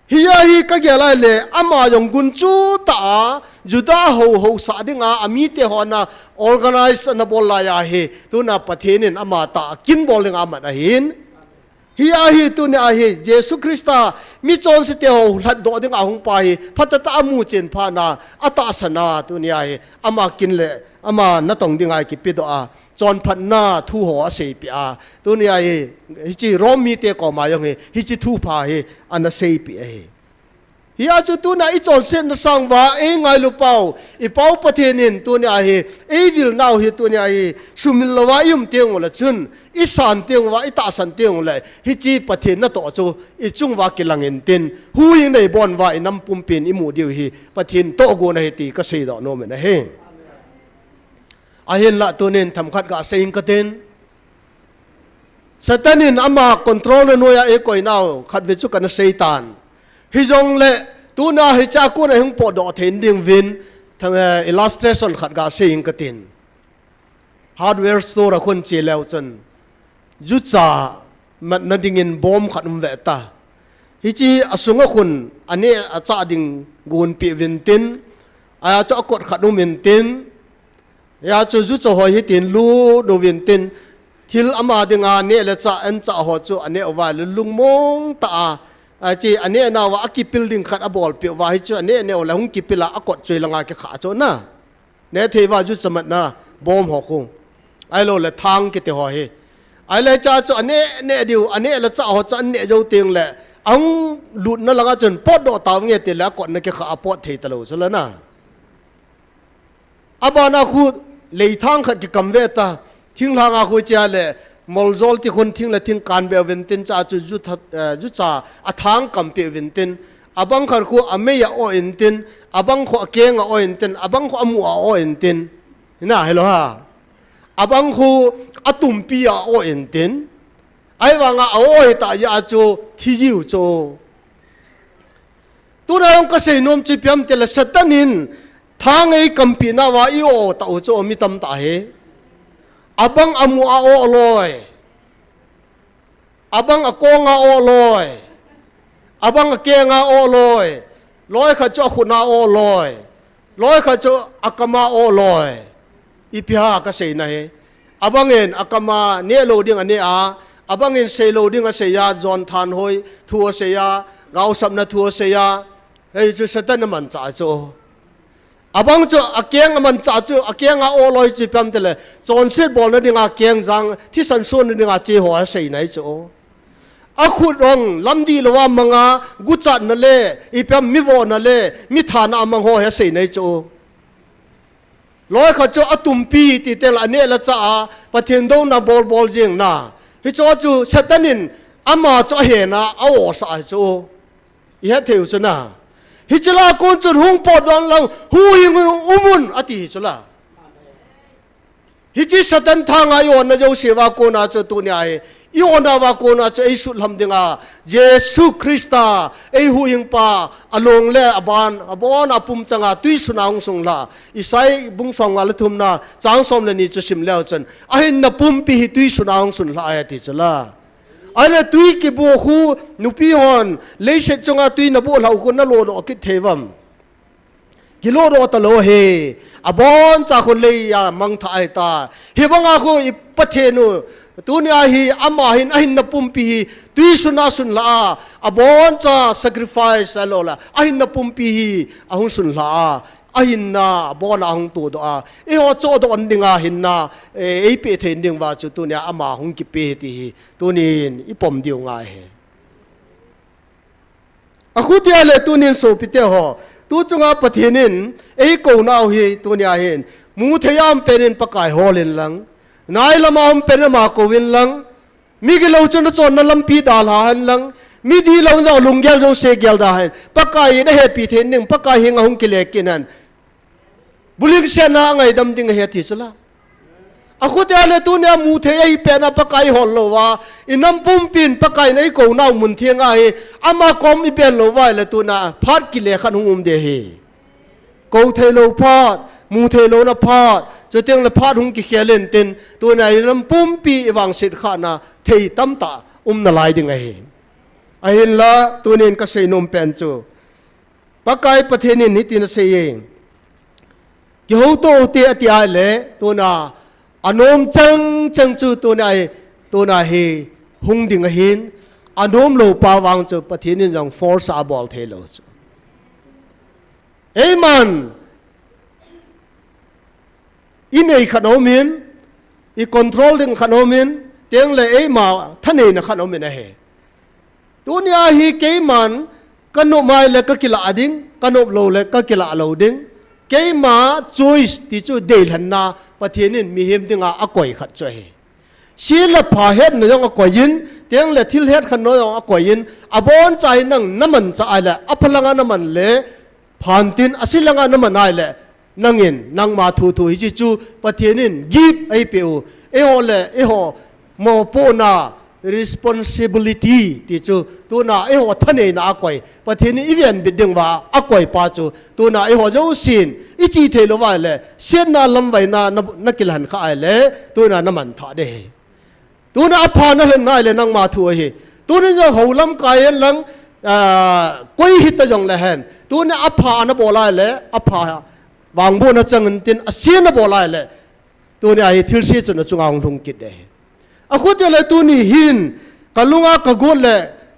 Hia hi kagel a le, ama jong gunchu tah a, Juda ho, hausah dinga, amite ho ana organize ana bol laiya hi, tuna Pathen in ama tah a kin bol dinga amat ahin. Hia hi tunia hi, Jesu Christa, michonse te ho lhatdoh dinga ahung pa hi, phatah tah a amu chen phat na, atahsan a tunia hi, ama kin le, ama natong dinga kipedoh a, chonphatna thu ho aseipeh a. Tunia hi, hiche Rome mite koma jong hi, hiche thupha hi, ana seipeh ahi. Hia chu tunia i chonsetna sang uva, ei ngailu pau, i Pau Pathen in tunia hi, ei vil nau hi tunia hi, sumil louva i um teng ule chun, i san teng uva, i tahsan teng ule, hiche Pathen natoh chu, i chung uva kilang intin, huhhing nei bon uva, i nam pumpin i mu diu hi, Pathen tohgon ahi ti ka seidoh nom in ahi. Ahinlah tunin themkhat ga sei ing katin. Satan in ama control na noiya eikoi nau khatvei chu kana sei tan. Hijongle, tuna hiche a kon a hung potdoh thei ding uvin, tham, eh, illustration khat ga sei ing katin. Hardware store a khun che leu chun, jucha matna dingin bom khat um ve ta. Hiche a sunga khun, aneh a chah ding gonpeh uvin tin, ahi chu a kot khat um intin, Hia chu jucha ho hitin lut uvin tin, thil ama dinga neh le chah, an chah ho chu aneh uva lungmong tah a, ahi chu aneh nauva a kipil ding khat abolpeh uva, hichu aneh neh ule hung kipil a, a kot choi langa kikhah chu na. Neh thei uva jucha matna bom ho khu. Ahilou le thang kiti ho hi. Ahile cha chu aneh neh diu, aneh le chah ho chu aneh jou teng le, ahung lutna langa chun potdoh tau nge ti le a kotna kikhah a pot thei talou chu la na. Abana khu leithang khat kikam ve ta, thinglhang a khu chia le, moljol ti khun thing le thing kan be uvin tin cha chu ju tha, eh, jucha a thang kampeh uvin tin, abang khat khu amei a o intin, abang khu akeng a o intin, abang khu amu a o intin. Hina, hello ha. Abang khu atumpi a o intin. Ahivanga a o hita jeh a chu thi jiu chu. Tuna jong ka seinom chu ipi ham tile Satan in thang eikampeh nauva i o tau chu mi tamtah hi. Abang amu a o loi. Abang akong a o loi. Abang akeng a o loi. Loi khat chu akhut a o loi. Loi khat chu akam a o loi. Ipi ham ka seina hi. Abang in akam a neh lou ding aneh a. Abang in sei lou ding asei a, jon thanhoi thu asei a, gaosapna thu asei a. Hichu Satan amanchah chu. Abang chu akeng amanchah chu, akeng a o loi chu ipi ham tile, chonset bolna dinga keng jang, thisan sonna dinga che ho asei nai chu. Akhut jong lamdih louva manga, guchatna le, ipi ham mi vohna le, mi thana a mang ho hi asei nai chu. Loi khat chu atumpi ti teng le aneh le chah a, Pathen douna bolbol jing na. Hichu chu Satan in ama chu ahen a, a osah hi chu. I het thei u chu na. Hiche lah a kon chun hung potdoh un lang, huhhing umun ati hi chu la. Hiche Satan thang a i onna jouse uva kona chu tunia hi, i onna uva kona chu ei sutlham dinga, Jesu Christa, ei huhhingpa, along le aban, abon a pum changa, tuisun a hung sunglha. Isai bung somnga le thumna, chang som le ni chu sim leu chun, ahinna pumpi hi tuisun a hung sunlha ahi ati chu la. Ahile tui kiboh khu, nupi hon, leiset chunga tui naboh lhau khu nalodoh kit thei uvam. Kilodoh talou hi, aboncha khu leiya mangthah ahitai. Hibanga khu i Pathen u, tunia hi ama hin ahinna pumpi hi, tuisun a sunlha a, aboncha sacrifice ahilou le, ahinna pumpi hi, ahung sunlha a, ahinna, abon a ahung todoh a, eiho chohdoh dinga hinna, eh, eipeh thei ding uva chu tunia ama hung kipe hi ti hi, tunin i pom diu ngai hi. Akhutia le tunin sopite ho, tu chunga Pathen in eikou nau hi tunia hin, mu thei a um pen in Pakai hol in lang, nai lama um pen ama kou in lang, mi gilou chun achonna lampi dalha hen lang, mi dihlou in jong lunggel jouse gelda hen, Pakai in ahepi thei ding, Pakai henga hung kile kit hen. Bulhingsetna a ngaidam ding ahi ati chu la. Akhutia le tunia mu thei ahi pet a Pakai i hol louva, i nam pumpin Pakai in eikou nau mun theng ahi, ama kom i bel louva ahile tuna phat kile khat hung um ding ahi. Kou theilou phat, mu theilouna phat, chuteng le phat hung kikhel intin, tuna i nam pumpi i vangset khahna thei tamtah um nalai ding ahi. Ahinla, tunin ka seinom pen chu, Pakai Pathen in hitin asei e. Kihouto ute ati ahile, tuna anom chang chang chu tuna hi, tuna hi hung ding ahin, anom lou pa vang chu Pathen in jong force a abol theilou chu. Eiman, i nei khat aumin, i control ding khat aumin, teng le eima thaneina khat aumin ahi. Tunia hi keiman Ka nop mai le ka kilah ding, ka nop lou le ka kilah lou ding. Keima choice ti chu deilhenna Pathen in mihem dinga akoi khat chu ahi. Se le pha hetna jong akoi in, teng le thil hetkhenna jong akoi in, abon chai nang naman cha ai le, apha langa naman le, phantin, ase langa naman ai le, nangin, nangma thuthu hiche chu Pathen in gift eipeh u, eiho le, eiho mopohna, responsibility ti chu, tuna eiho thaneina akoi, Pathen in ivenbit ding uva akoi pa chu, tuna eiho jousen, iche thei lou uva le, setna lamvaina na, na kilhen kha ai le, tuna naman tha ding ahi. Tuna apha nalhen nai le nangma thu ahi. Tuni jong hou lamkai hen lang, ah, koi hita jong le hen. Tuna apha nabol ai le, apha vangbohna chang intin ase nabol ai le. Tuni ahi thilse chu nachunga hung lhung kit ding ahi. Akhuti le tuni hin, kalunga kagot le,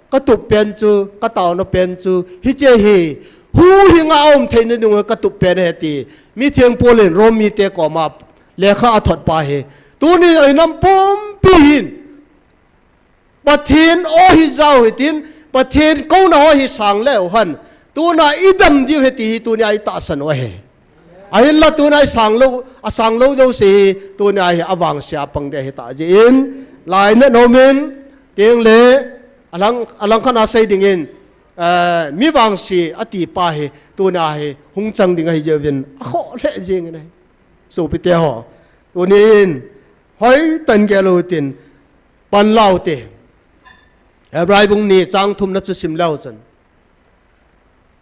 katup pen chu, kataona pen chu, hiche hi, huhhinga aum theina dingu katup pen ahi ti. Mitheng Paul in Rom mite koma, lekha athot pa hi. Tuni a inam pumpi hin. Pathen aw hi jao hitin, Pathen kouna ho hi sang leu hen. Tuna idam diu ahi ti hi tuni a itahsan u ahi. Ahinla tuna isang lou, asang lou jouse hi, tuni a hi avangse a pang ding ahi tah jeh in, lainat nomin, teng le, alang, alang khat a sei dingin, eh, mi vangse ati pa hi, tuni a hi, hung chang ding ahi jeh uvin, akhoh lheh jeng in ahi. Sopite ho. Tunin, hoitah in gel u hitin, pan lau te. Hebrai bung ni chang thumna chu sim leu chun.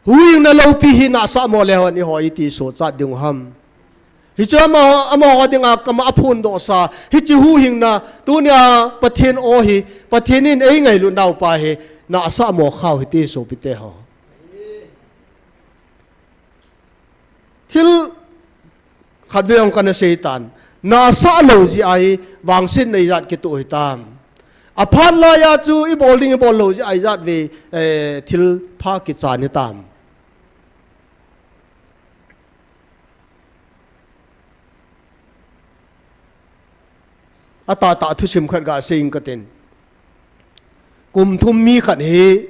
Huhhingna loupi hi nahsah mo leu hen eiho iti sochat ding u ham. Hichu amaho, amaho dinga kama aphondoh sa. Hiche huhhingna, tunia Pathen aw hi, Pathen in eingailut nau pa hi, nahsah mo khau hite sopite ho. Thil khatvei jong kana sei tan. Nahsah lou jeh a hi vangsetna ijat kitoh hitam. Aphat laiya chu ibol ding ibol lou jeh a ijat vei, eh, thil pha kichan hitam. Atahtah thusim khat gasei inge katin. Kum thum mi khat hi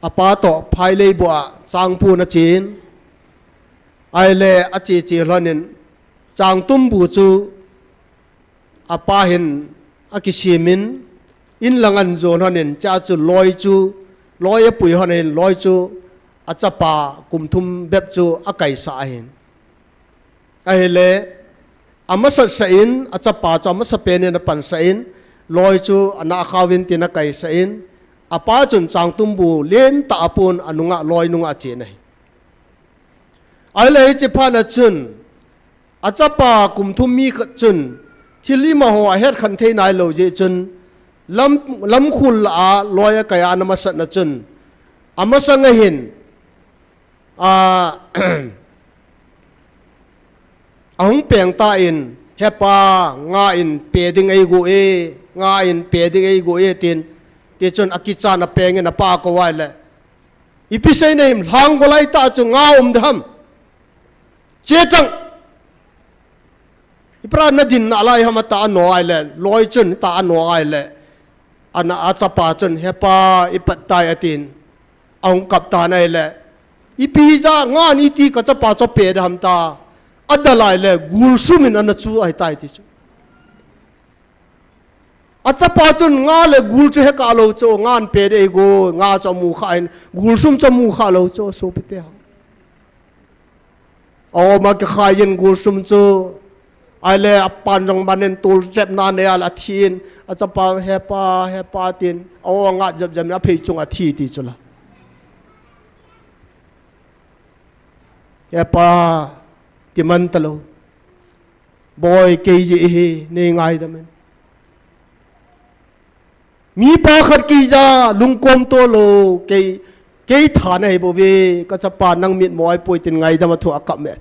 apa toh phaileibu a changpon achen. Ahile ache che lhonin changtumbu chu apa hin akisemin, in lang ahin jon lhonin, chea chu loi chu, loi apui lhonin, loi chu achapa kum thum bep chu akaisah ahin. Ahile, amasat sah in, achapa chu amasapen in apansah in, loi chu anahkhao vin tin akaisah in, apa chun changtumbu lentah apon anunga, loi nunga achen ahi. Ahile hiche phat a chun, achapa kum thum mi khat chun, thil imaho ahetkhen thei nailou jeh chun, lam, lamkhul lah a loi akai a ana masatna chun, amasanga hin, a, ahung peng tan, "He pa, nga in pe ding eigo e, nga in pe ding eigo e," tin, tichun akichan apengin apa akou ahile, "Ipi seina him, lhang golai tah chu nga um ding ham? Che tan. Ipi dinga nadin nalai ham?" ata ano ahile, loi chun ata ano ahile, ana achapa chun, "He pa, ipat tai," atin, ahung kap tan ahile, "Ipi hijeh a nga in iti kachapa chu pe ding ham?" tia adalai le, gulsum in ana chu ahitai tichu. Achapa chun nga le gul chu hekah lou chu, nga in pe ding eigo, nga chu amu khan, gulsum chu amu khalou chu, sopite ho. Aoma kikhai in gulsum chu, ahile apan jong manin tolchepna anei a le athin, achapa, "He pa, he pa," tin, aoma ngah jep jep in aphei chunga athi tichu la. "He pa, timan talou. Boi, kei jeh hi, nei ngaidam in. Mipa khat kei jeh a lungkom tolou, kei, kei tha nahi bouve, kachapa nang mitmo ahipoi," tin ngaidam a thu akap me.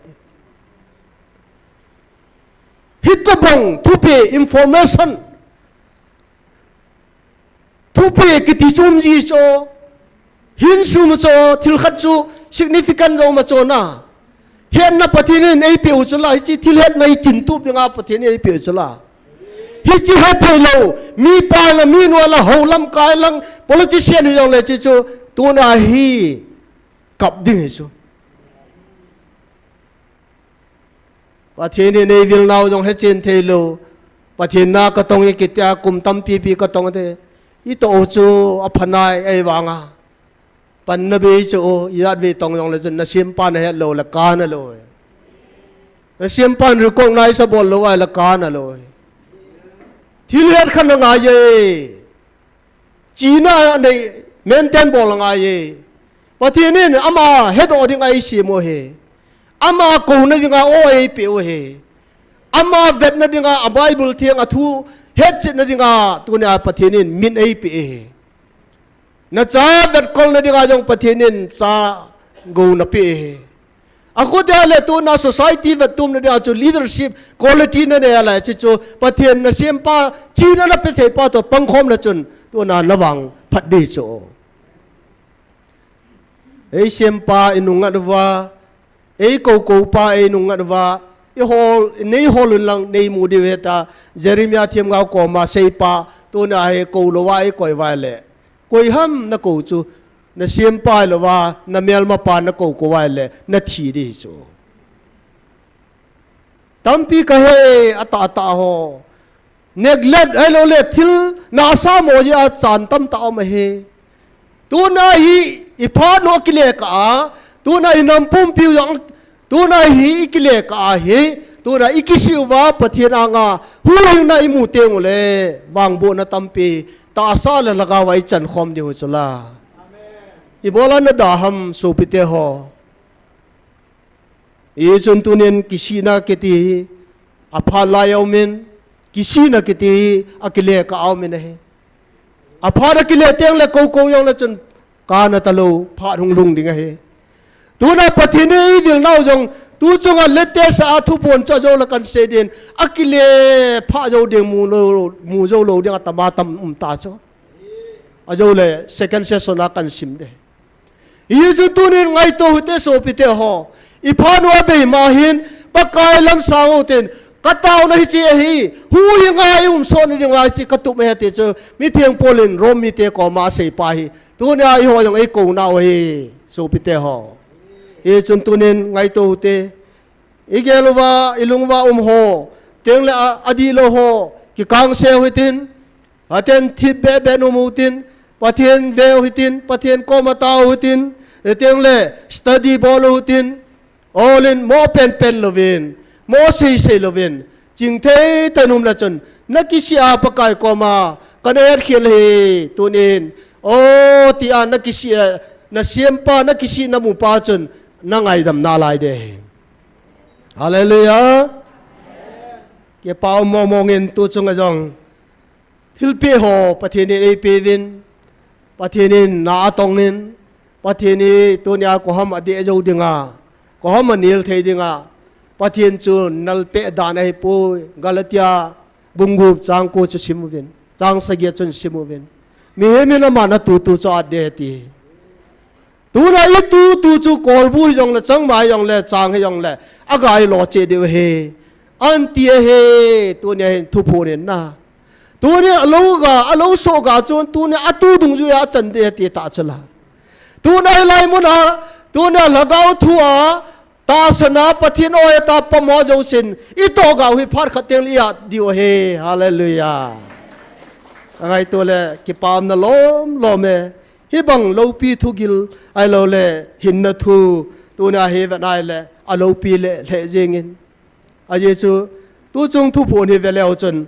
Hitobang thupi information, thupi kiti chu um ji chu, hin sum chu, thil khat chu significant jong um a chu na. Hetna Pathen in eipeh u chu la, hiche thil hetna hi chintup dinga Pathen in eipeh u chu la. Hiche hethei lou, mipa la, minu la, hou lamkai lang, politician hijongle hiche chu, Tuna hi kap ding hi chu. Pathen in eivil nau jong hechen thei lou. Pathen na katong e kitia kum tampi pi katong te. Itoh u chu aphanai eivanga. Panna bei chu o, ijat vei tong jongle chun nasempa nahet lou le kana lou. Nasempa in recognize abol lou ahile kana lou. Thil het khat na ngai e. China nei maintain bol ngai e. Pathen in ama hedoh dinga eisem u ahi. Ama kouna dinga o eipeh u ahi. Ama vetna dinga a Bible theng a thu hetchetna dinga tunia Pathen in min eipeh e. Nacha vetkolna dinga jong Pathen in cha gou napeh e. Akhutia le tuna society vettumna dinga chu leadership quality nanei a le chu chu Pathen nasempa china napeh theipa toh pangkhomna chun tuna navang phat ding chu. Eisempa inungngat uva, eikoukoupa einungngat uva, ihol, neihol un lang neimu diu hita, Jeremiah themgao koma seipa, tuna hi kou louva eikoi uva le. Koi ham nakou chu, nasempa hilouva, namelmapa nakou kou uva le, nathi ding hi chu. Tampi kahe, atah atah ho. Neglect ahilou le thil nasa mo jeh a chan tamtah um ahi. Tuna hi iphat nu akile kah a, tuna hi nampumpiu jong, tuna hi ikile kah a hi, tuna ikisih uva Pathen anga huhhingna imu teng ule, vangbohna tampi, tahsa le lhagao a ichan khom diu chu la. Ibola nada ham sopite ho. Hichun tunin kisihna kiti hi aphat lai a um in, kisihna kiti hi akile kah a um in ahi. Aphat akile teng le kou kou jongle chun kana talou, phat hung lhung ding ahi. Tuna Pathen in eivil nau jong, tu chunga latest a thuphon chu ajou le kan sei din, akile phat jou ding mu lou, mu jou lou ding atama tam um ta chu. Ajou le second session a kan sim ding. Hichu tunin ngaito hite sopite ho. Iphat nu abei ma hin, Pakai lamsang u tin, kataona hiche ahi, huhhinga ium sot na dinga hiche katup ahi ti chu, mitheng Paul in Rom mite koma aseipa hi. Tunia eiho jong eikouna u ahi, sopite ho. Hichun tunin ngaito hite. Igel uva, ilung uva um ho. Teng le a, adihlou ho. Kikangse u hitin. Pathen thip beh beh um u hitin, Pathen ve u hitin, Pathen koma tao u hitin, hiteng le study bol u hitin, all in mo pen pen louvin, mo sei sei louvin, chingthei tah in um le chun, nakisih a Pakai koma, kana hetkhel hi, tunin, o, tia nakisih a, nasempa, nakisih namupa chun, nangaidam nalai ding. Hallelujah. Kipa um mong mong in tu chunga jong. Thilpeh ho Pathen in eipeuvin, Pathen in na atongin, Pathen in tunia koi ham adeh jou dinga, koi ham anel thei dinga, Pathen chu nalpeh dan ahipoi, Galatia bung gup chang ko chu sim uvin, chang sagi a chun sim uvin. Mihem in ama natu tu chu adeh ti. Tuna itu tu chu kolbu hijongle, changmai hijongle, chang hijongle, agailo cheh diu ahi. Anti ahi, tunia hin thuphon in na. Tunia alou ga, alou soh ga chun, tunia atu dungjuia achan ding ahi ti tah chu la. Tuna hilai muna, tunia lhagao thua, tahsana Pathen o eta pamo jousen, itoh gau hi phat khat teng le iat diu ahi. Hallelujah. Angaito le, kipana lom lom e. Hibang loupi thugil ahilou le hinna thu tuna hi vet nai le aloupi le lheh jingin. Ajeh chu tuchung thuphon hi ve leu chun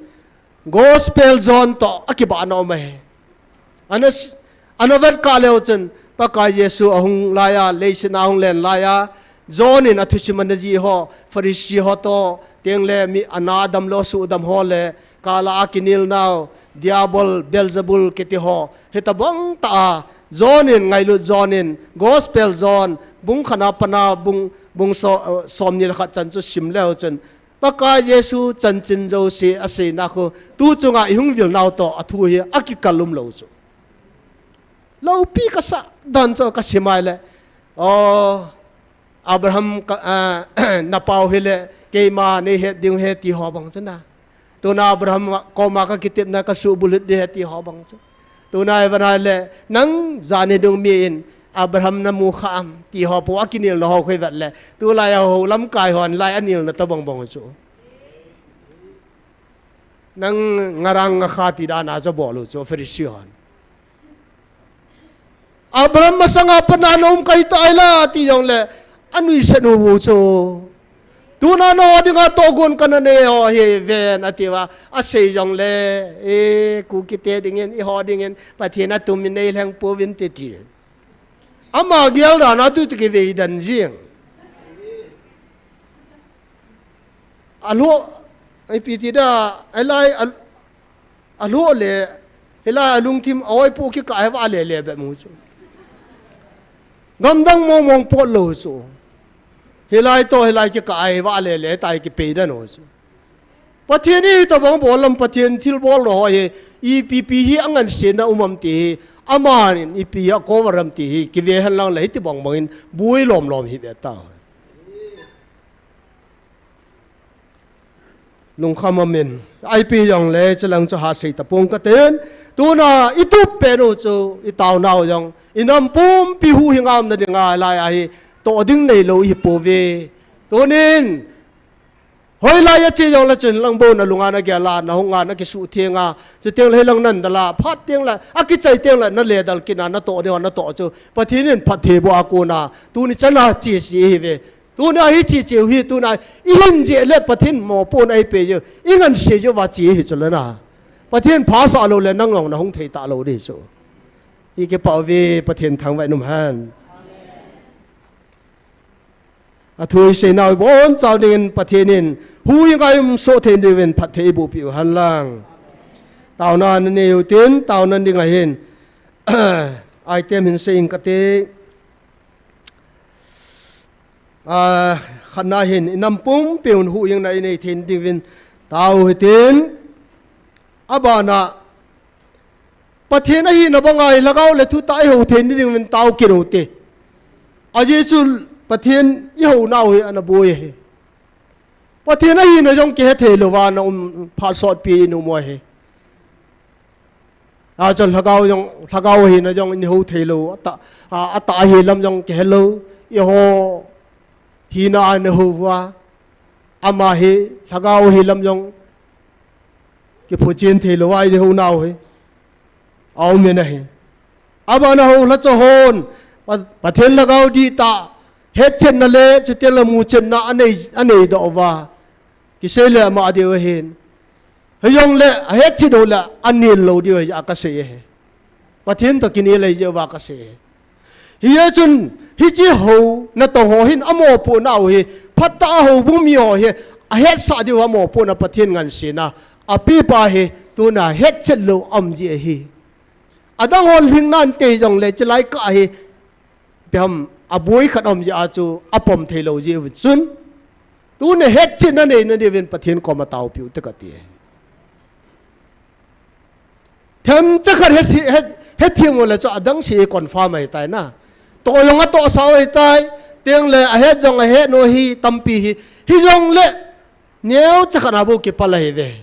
Gospel John toh akibahna um ahi. Ana s-, ana vet kah leu chun Pakai Jesu ahung laiya, leiset a ahung len laiya, John in athusim ana jih ho, Pharisee ho toh, teng le mi ana damlou suhdam ho le, kala a kinel nau, Diabol, Beelzebul kiti ho, hitabang tah a, John in ngailut John in, Gospel John, bung khatna pana, bung, bung so-, eh, somni le khat chan chu sim leu chun, Pakai Jesu chanchin jouse aseina khu, tu chunga ihung vil nau toh, athu hi akikal umlou chu. Loupi kasah dan chu kasim ai le. O, Abraham ka, ah, napau hile, keima neihet ding ahi ti ho bang chu na. Tuna Abraham koma kakitepna kasuhbulhit ding ahi ti ho bang chu. Tunai vanai le, nang jani dung mi in, Abraham namu kha am, ti ho po akinelna ho khoi vet le, tulai a ho lamkai hon lai anelna tabang bang chu. Nang ngarang ngakha ti dan a chu bol u chu, Pharisee hon. Abraham masanga pat na na um kai tai la, ti jong le, anuisat u chu. Tuna na ho dinga togon kana nei ho hi ven ati uva, asei jong le, e, Kuki te dingin, eiho dingin, Pathen a tumin nei lheng pouvin te ti. Ama gel dan a tu ti kivei dan jing. Alo, ai pi ti da, ai lai, al-, alo le, hilai alungthim, a oi pu kikah a va le le be mu chu. Gamdang mong mong pot lo chu. Hilai to, hilai kikah a va le le tai kipei dan ho chu. Pathen hi tabang bol lam Pathen thilbol lo ho hi, ipi pi hi angansena um am ti hi, aman ipi hi akovaram ti hi, kive hen lang le hiti bang bangin bui lom lom hi ve ta. Lungkham amin. Ipi jong le, chulang chu ha sei tapong katen. Tuna, itup pen u chu, itaonau jong. Inam pumpi huhhing a umna dinga, lai a hi, toh ding nei lo ihi pouve. Tunin, hoilai a che jong le chun lang bou na lunga na gel a, na hung a, na kisuh theng a, chuteng le lang nan dal a, phat teng le, akichai teng le, na le dal kit a, na toh ding a, na toh chu, Pathen in phatthei boh a kon a, tuni chan a che si ihi ve. Tuna hi chi chiu hi, tuna ihin jeh le Pathen mopohna eipeh jeh u, ingansei jeh uva chi hi chu le na. Pathen phasah lou le nang jong na hung thei talou ding chu. Ikipah uve, Pathen thangvah in um hen. Athu isei nau ibon chau dingin Pathen in huhhing a um soh thei diuvin phatthei eiboh peh u hen lang. Taona nanei u tin, taona ding ahin. Item hin sei ing kate. A, khatna hin, inam pumpi un huhhingna inei thei diuvin tao hitin, abana, Pathen ahina banga hi lhagao le thutah ihou thei diuvin tao kit u te. Ajeh chu Pathen ihounau hi ana boi ahi. Pathen ahina jong kihe thei louva na um phat sotpi in um u ahi. Achun lhagao jong, lhagao hina jong in hou thei lou, atah, a, atah hi lam jong kihe lou, eiho hina a na hou uva, ama hi lhagao hi lam jong kiphut chen thei louva in hounau hi. Aum in ahi. Abana hou lhacha hon, Pa-, Pathen lhagao dihtah, hetchetna le, chuteng le muchetna anei, anei doh uva. Kisei le ama diu ahin. Hijongle, ahetchet u le, anel lou diu ahi, a kasei ahi. Pathen toh kinel ahi jeh uva kasei ahi. Hijeh chun, hiche houna toh ho hin, amopohnau hi, phatah a houbung mi ho hi, ahetsah diu amopohna Pathen ngansena, apepa hi, tuna hetchet lou um ji ahi. Adang hon lhingnan te jongle, chulai kah hi, Ipi ham, aboi khat um jeh a chu apom thei lou jeh u chun. Tuna hetchetna neina diuvin Pathen koma taopiu te kati. Themcha khat he si, he, hethem u le chu adang si confirm ahi tai na. Toh jong atohsah u ahi tai, teng le ahet jong ahet u hi tampi hi. Hijongle, neocha khat a bou kipal ahi ve.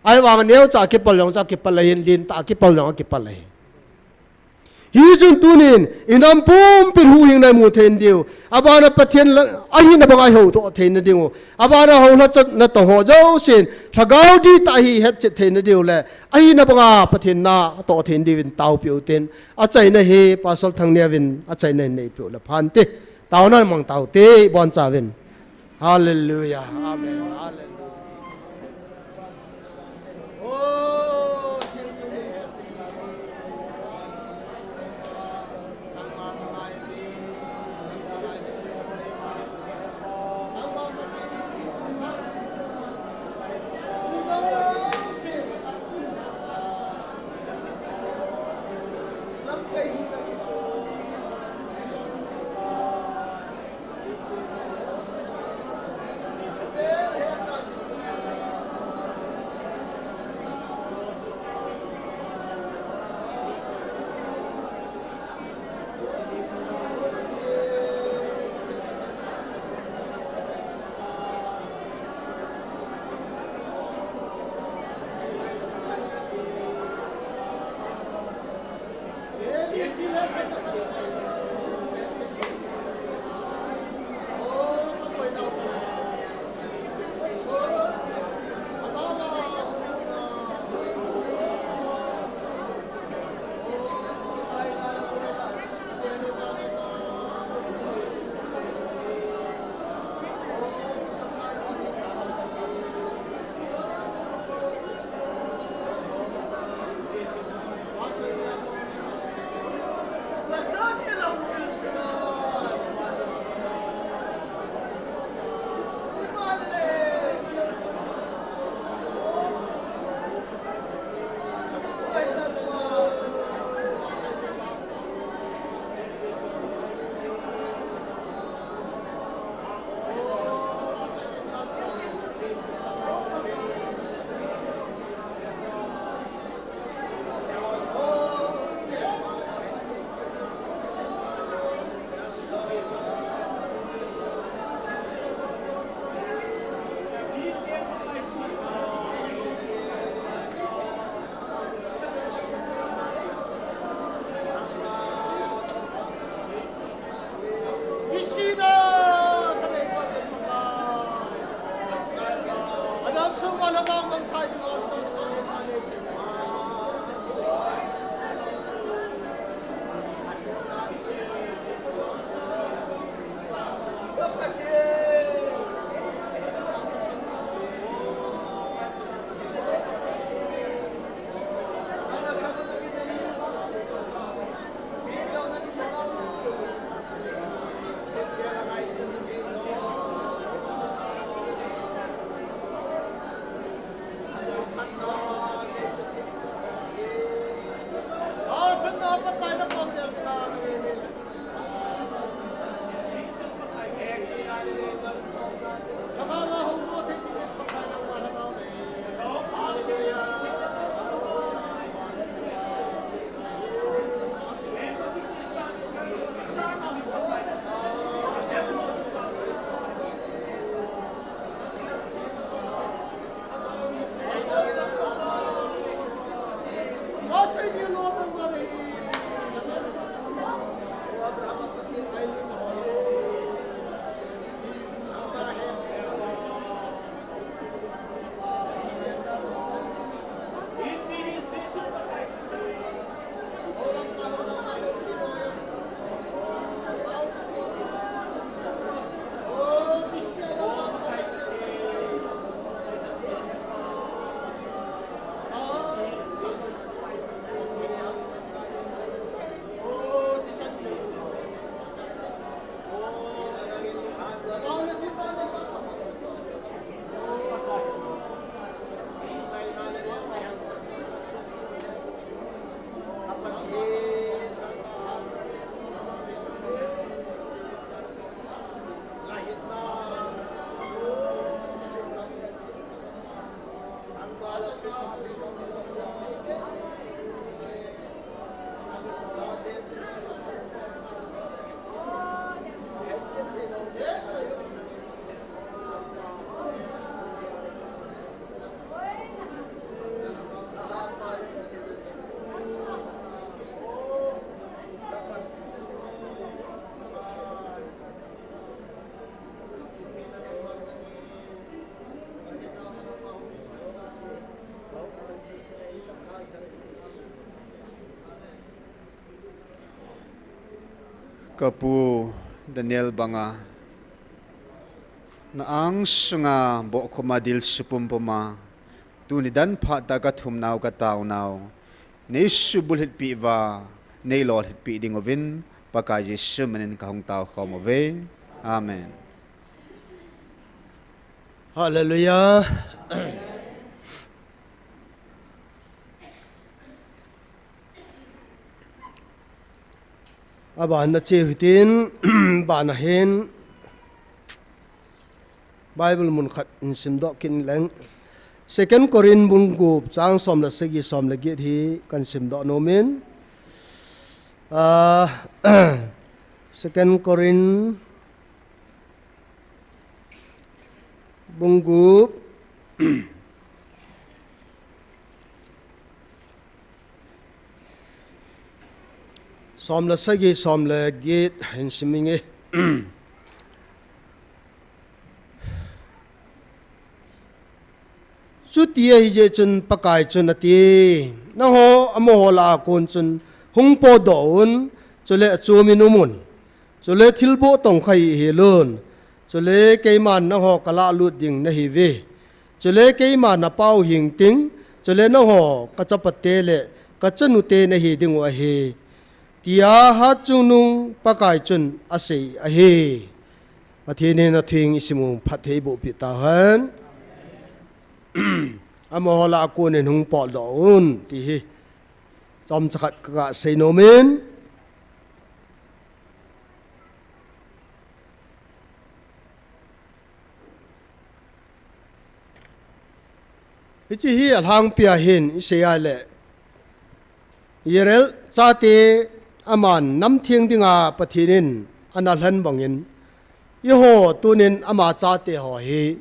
Ahivang neocha kipal jong chu kipal ahin, lentah kipal jong kipal ahi. Hichun tunin, inam pumpin huhhingna imu thei diu. Abana Pathen la, ahina banga ihou toh thei na diu. Abana hou lhacha na toh ho jousen, lhagao dihtah hi hetchet thei na diu le. Ahina banga Pathen na toh thei diuvin taopiu tin. Achaina hi, Pastor Thangneovin, achaina hin neipiu le phante. Taona mang tao te, ibon chauvin. Hallelujah. Amen. Hallelujah. Kapu Daniel banga na angsunga bohkhuma dilsu pumpuma tuni dan phat a kathum nau katao nau neisubulhit peh uva neilolhit peh ding uvin Pakai Jesu minin kahung tao khom uve. Amen. Hallelujah. Abana cheu hitin, bana hin Bible mun khat in simdoh kit leng. Second Corinth bung gup chang som le sagi, som le get hi kan simdoh nomin. Ah, Second Corinth bung gup. Som le sagi, som le get hin sim inge. Chuti ahi jeh chun Pakai chun ati, nangho amaho lah a kon chun hung potdoh un, chule achom in um un. Chule thilboh tongkha hih hel un. Chule keiman nangho kalahlut ding nahiuve. Chule keiman napa u hing ting, chule nangho kachapate le kachanute nahi dingu ahi, tia hatchungnung Pakai chun asei ahi. Pathen in atheng isim u phatthei boh peh tahen. Amaho lah a kon in hung potdoh un, ti hi chomcha khat kaga sei nom in. Hiche hi alhangpi a hin isei a le, Israel chate aman nam theng dinga Pathen in ana lhen bangin, eiho tunin ama chate ho hi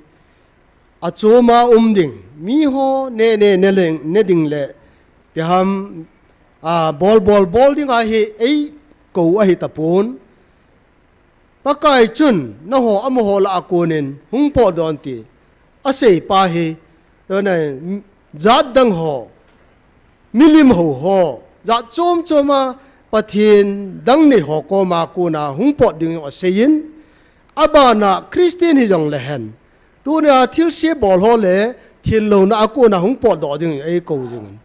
achom a um ding, miho ne ne ne leng, ne ding le, ipi ham, a, bol bol bol dinga hi eikou ahi tapon. Pakai chun, nangho amaho lah a kon in hung potdoh un ti asei pa hi, tuna jat dang ho, milim hou ho, jat chom chom a Pathen dang nei ho koma kon a hung pot ding asei in, abana Christian hijong le hen, tunia thilse bol ho le thenlouna a kon a hung potdoh ding eikou jing in.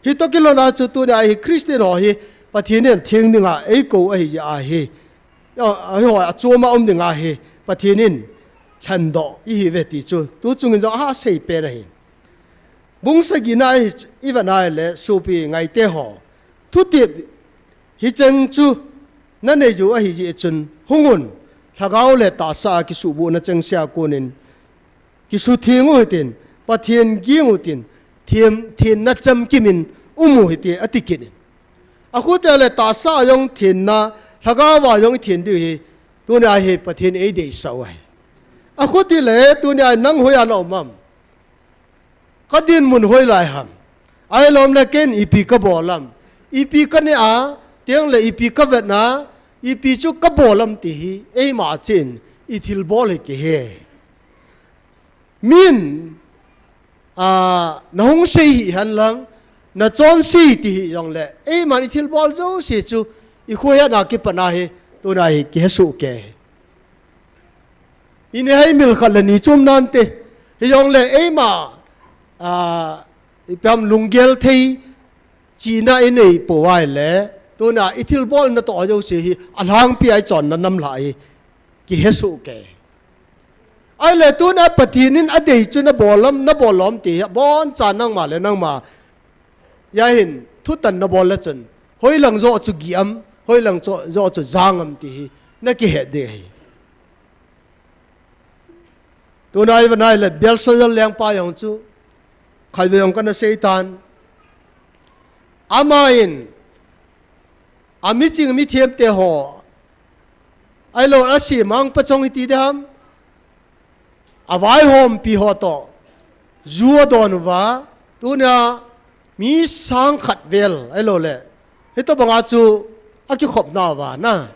Hitoh kilhon a chu tunia hi Christian ho hi Pathen in theng dinga eikou ahi jeh ahi. A, a, eiho achom a um dinga hi Pathen in lhendoh ihiuve ti chu tu chungin jong aha sei pen ahi. Bung sagi na i, i vet na le, sopi ngaite ho, thutep hicheng chu nanei jou ahi jeh chun, hung un, lhagao le tahsa a kisuhbohna chengse a kon in kisutheng u hitin, Pathen ging u tin, them, thenna chamkim in um u hite, ati kit in. Akhutia le tahsa a jong thenna, lhagao a jong ithen diu hi, tunia hi Pathen in eideisah u ahi. Akhuti le, tunia nang hoiya na um am? Ka dinmun hoilai ham? Ahilou le ken ipi kabol am? Ipi kaneh a, teng le ipi kavet na, ipi chu kabol am ti hi, eima chun ithilbol hi kihe. Min, a, nahung sei hih hen lang, nachonse ti hih jong le, eiman ithilbol jouse chu, ikhohna kipatna hi, tuna hi kihesoh kei. Inehai mil khat le ni chom nante, hijong le eima, a, ipi ham lunggel thei, chihna inei pou ahile, tuna ithilbol natoh jouse hi, alhangpi a ichonna nam lah hi, kihesoh kei. Ahile tuna Pathen in adei chu nabol am, nabol lou am ti hi, aboncha nangma le nangma, ahin, thutan nabol le chun, hoilang joh chu gih am, hoilang joh chu jang am ti hi, nakihet ding ahi. Tuna i vet na le Belshazzar lengpa jong chu, khatvei jong kana seitan. Aman, amiching mithemte ho, ahilou le asemang pachong iti ding ham, avaihompi ho toh, ju adon uva, tunia mi sang khat vel, ahilou le, hitobanga chu akikhopna uva na,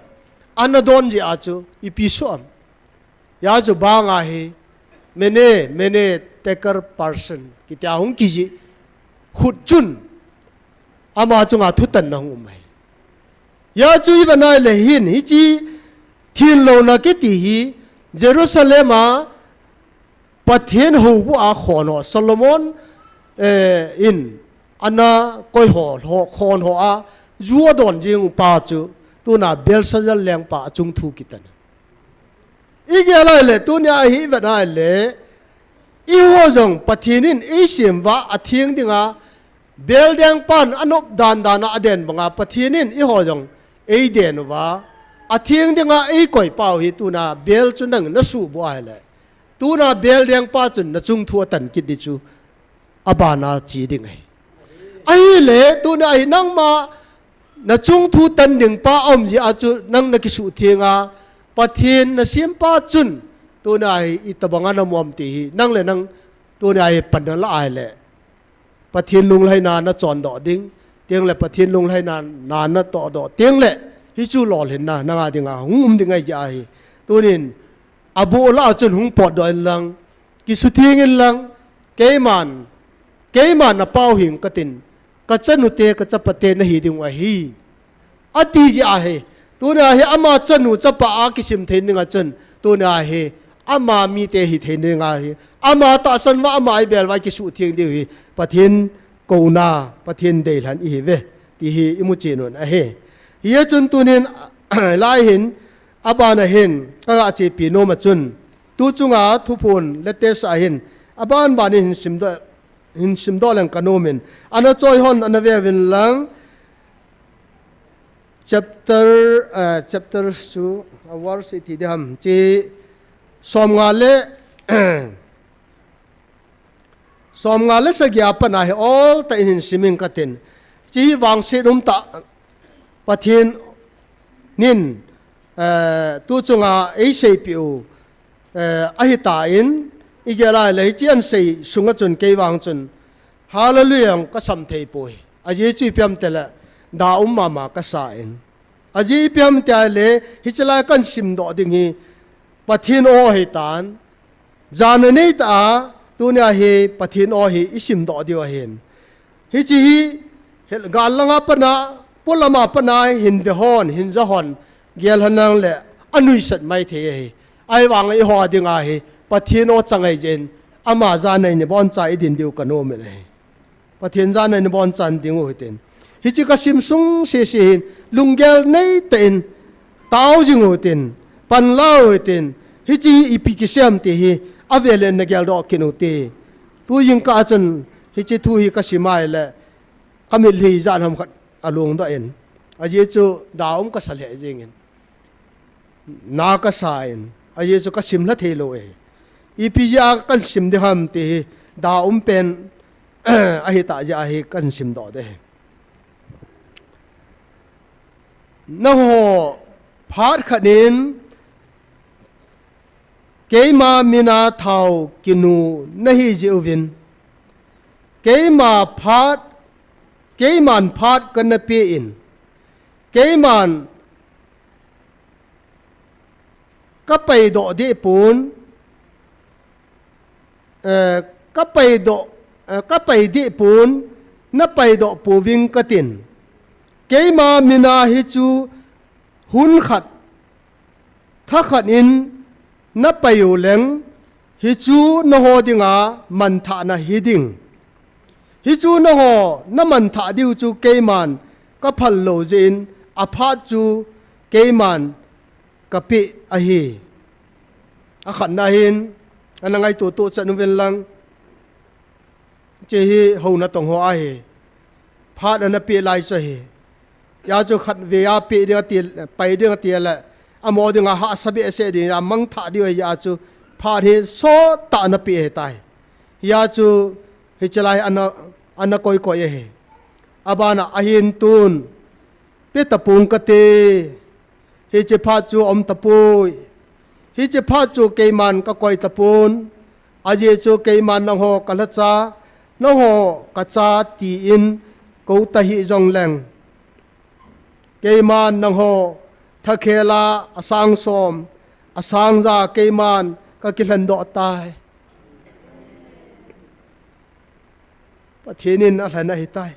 ana don jeh a chu, ipi soh am? Hia chu banga hi, mene, mene, tekel person, kitia hung kijih, khut chun, ama chunga thutanna hung um ahi. Hia chu i vet na le hin, hiche thenlouna kiti hi, Jerusalem a, Pathen houbuh a khon ho, Solomon, eh, in, ana koi ho, ho, khon ho a, ju adon jing u pa chu, tuna Belshazzar lengpa achung thu kitan. Igel a le, tunia hi i vet na le, eiho jong Pathen in eisem uva atheng dinga, beldengpan anop dan dan a aden banga, Pathen in eiho jong eiden uva, atheng dinga eikoi pau hi tuna bel chu nang nasuhboh ahile, tuna beldengpa chun nachung thu atan kit ding chu, abana che ding ahi. Ahile, tuna hi nangma nachung thu tan ding pa aum jeh a chu nang nakisuhtheng a, Pathen nasempa chun, tuna hi itobanga namu am ti hi, nang le nang, tuna hi pan nala ahile, Pathen lunglhaina nachondoh ding, Tengle Pathen lunglhaina, na natoh doh tengle, hichu lolhinna nanga dinga hung um ding ahi jeh ahi. Tunin, abola chun hung potdoh inlang, kisutheng inlang, keiman, keiman napau hing katin, kachanute, kachapate nahi dingu ahi, ati jeh ahi. Tunia hi ama chanu chapa a kisim thei dinga chun, tunia hi ama mite hithei dinga hi, ama tahsan uva, ama ibel uva kisutheng diu hi, Pathen kouna, Pathen deilhen ihiuve, ti hi imu chen un ahi. Hia chun tunin, lai hin, abana hin, kaga chepi noma chun, tu chunga thuphon latest a hin, aban banin hin simdoh, hin simdoh leng kanomin, ana choi hon ana veuvin lang, chapter, chapter chu, verse iti diham, chi, somnga le, somnga le sagi a pat a hi oltah in hin simin katin. Chi vangset umtah Pathen in, tu chunga eiseipeh u, ahitan, igel a le hiche ahin sei sunga chun kei vang chun, Hallelujah jong kasam theipoi. Ajeh chu ipi ham itile, da um mama kasan. Ajeh ipi ham itile, hiche lai kahin simdoh ding hi, Pathen o ahitan, jana neitah a, tunia hi Pathen o hi isimdoh diu ahin. Hiche hi, gal langa pat a, polam a pat a hin ve hon, hin ja hon, gel henlang le, anuisat maithei ahi. Ahivanga eiho dinga hi, Pathen o chang ahi jeh in, ama jana in iboncha idin diu kanomin ahi. Pathen jana in ibonchan dingu hitin. Hiche kasim sung sese hin, lunggel neitah in, tao jingu hitin, panlau hitin, hiche hi ipi kisem ti hi, avel in nageldoh kit ute. Tu jingkah a chun, hiche thu hi kasim a ahile, kamitlhi ijat ham khat alongdoh in. Ajeh chu da um kasa lheh jengin. Na kasan, ajeh chu kasim lha theilou e. Ipi jeh a kahin sim ding ham ti hi, da um pen, ahitah jeh a hi kahin simdoh ding ahi. Nangho phat khat in, keima mina thao kinu nahi jeh uvin, keima phat, keiman phat kana pe in, keiman kapaidoh deh pon, kapaidoh, kapai deh pon, napaidoh pouving katin. Keima mina hichu hun khat, tha khat in napai uleng, hichu nangho dinga manthahna hiding. Hichu nangho namanthah diu chu keiman kaphal lou jeh in, aphat chu keiman kapeh ahi. Akhatna hin, ana ngaito tohchan uvin lang. Hiche hi houna tongho ahi. Phat ana peh lai chu ahi. Hijeh chun khatvei a peh ding ati, pai ding ati le, amaho dinga hahsa behseh ding, amangthah diu ahi jeh chun, phat hi sottah ana peh ahitai. Hijeh chun, hiche lai ana, ana koi koi ahi. Abana ahin tun, pe tapong kate. Hiche phat chu aum tapoi. Hiche phat chu keiman kakoi tapon. Ajeh chu keiman nangho kalhacha, nangho kacha tin kou tahih jongleng, keiman nangho thakhel a asang som, asang ja keiman kakilhendoh tai. Pathen in alhen ahitai.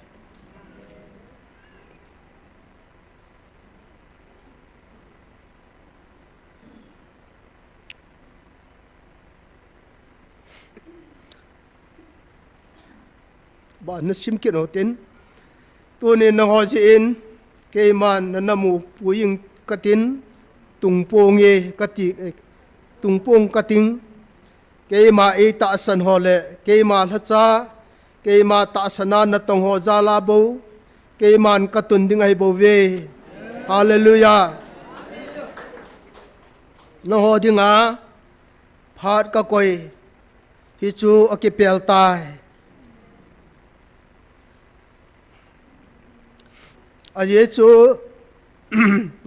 Ba nasim kit utin. Tunin nangho jeh in, keiman nanamu puijing katin, tungpong e kati, tungpong kating, keima eitahsan ho le, keima lhacha, keima tahsan a natong ho jal a bou, keiman katun ding ahibouve. Hallelujah. Nangho dinga, phat kakoi, hichu akipel tai. Ajeh chu,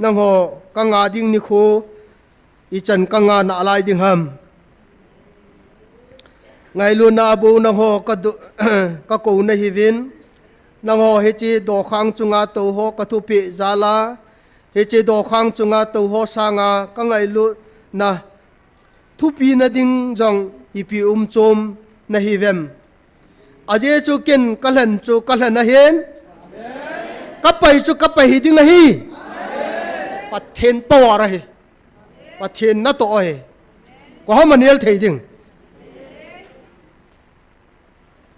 nangho kanga ding nikho, ichan kanga nalai ding ham. Ngailutna a bou nangho kakou nahiuvin, Nangho hiche dokhang chunga tou ho kathupeh jal a, hiche dokhang chunga tou ho sanga kangailutna thupina ding jong ipi umchom nahiuvem. Ajeh chu ken kalhen chu kalhen ahin. Kapai chu kapai hiding ahi. Pathen power ahi. Pathen natoh ahi. Koi ham anel thei ding.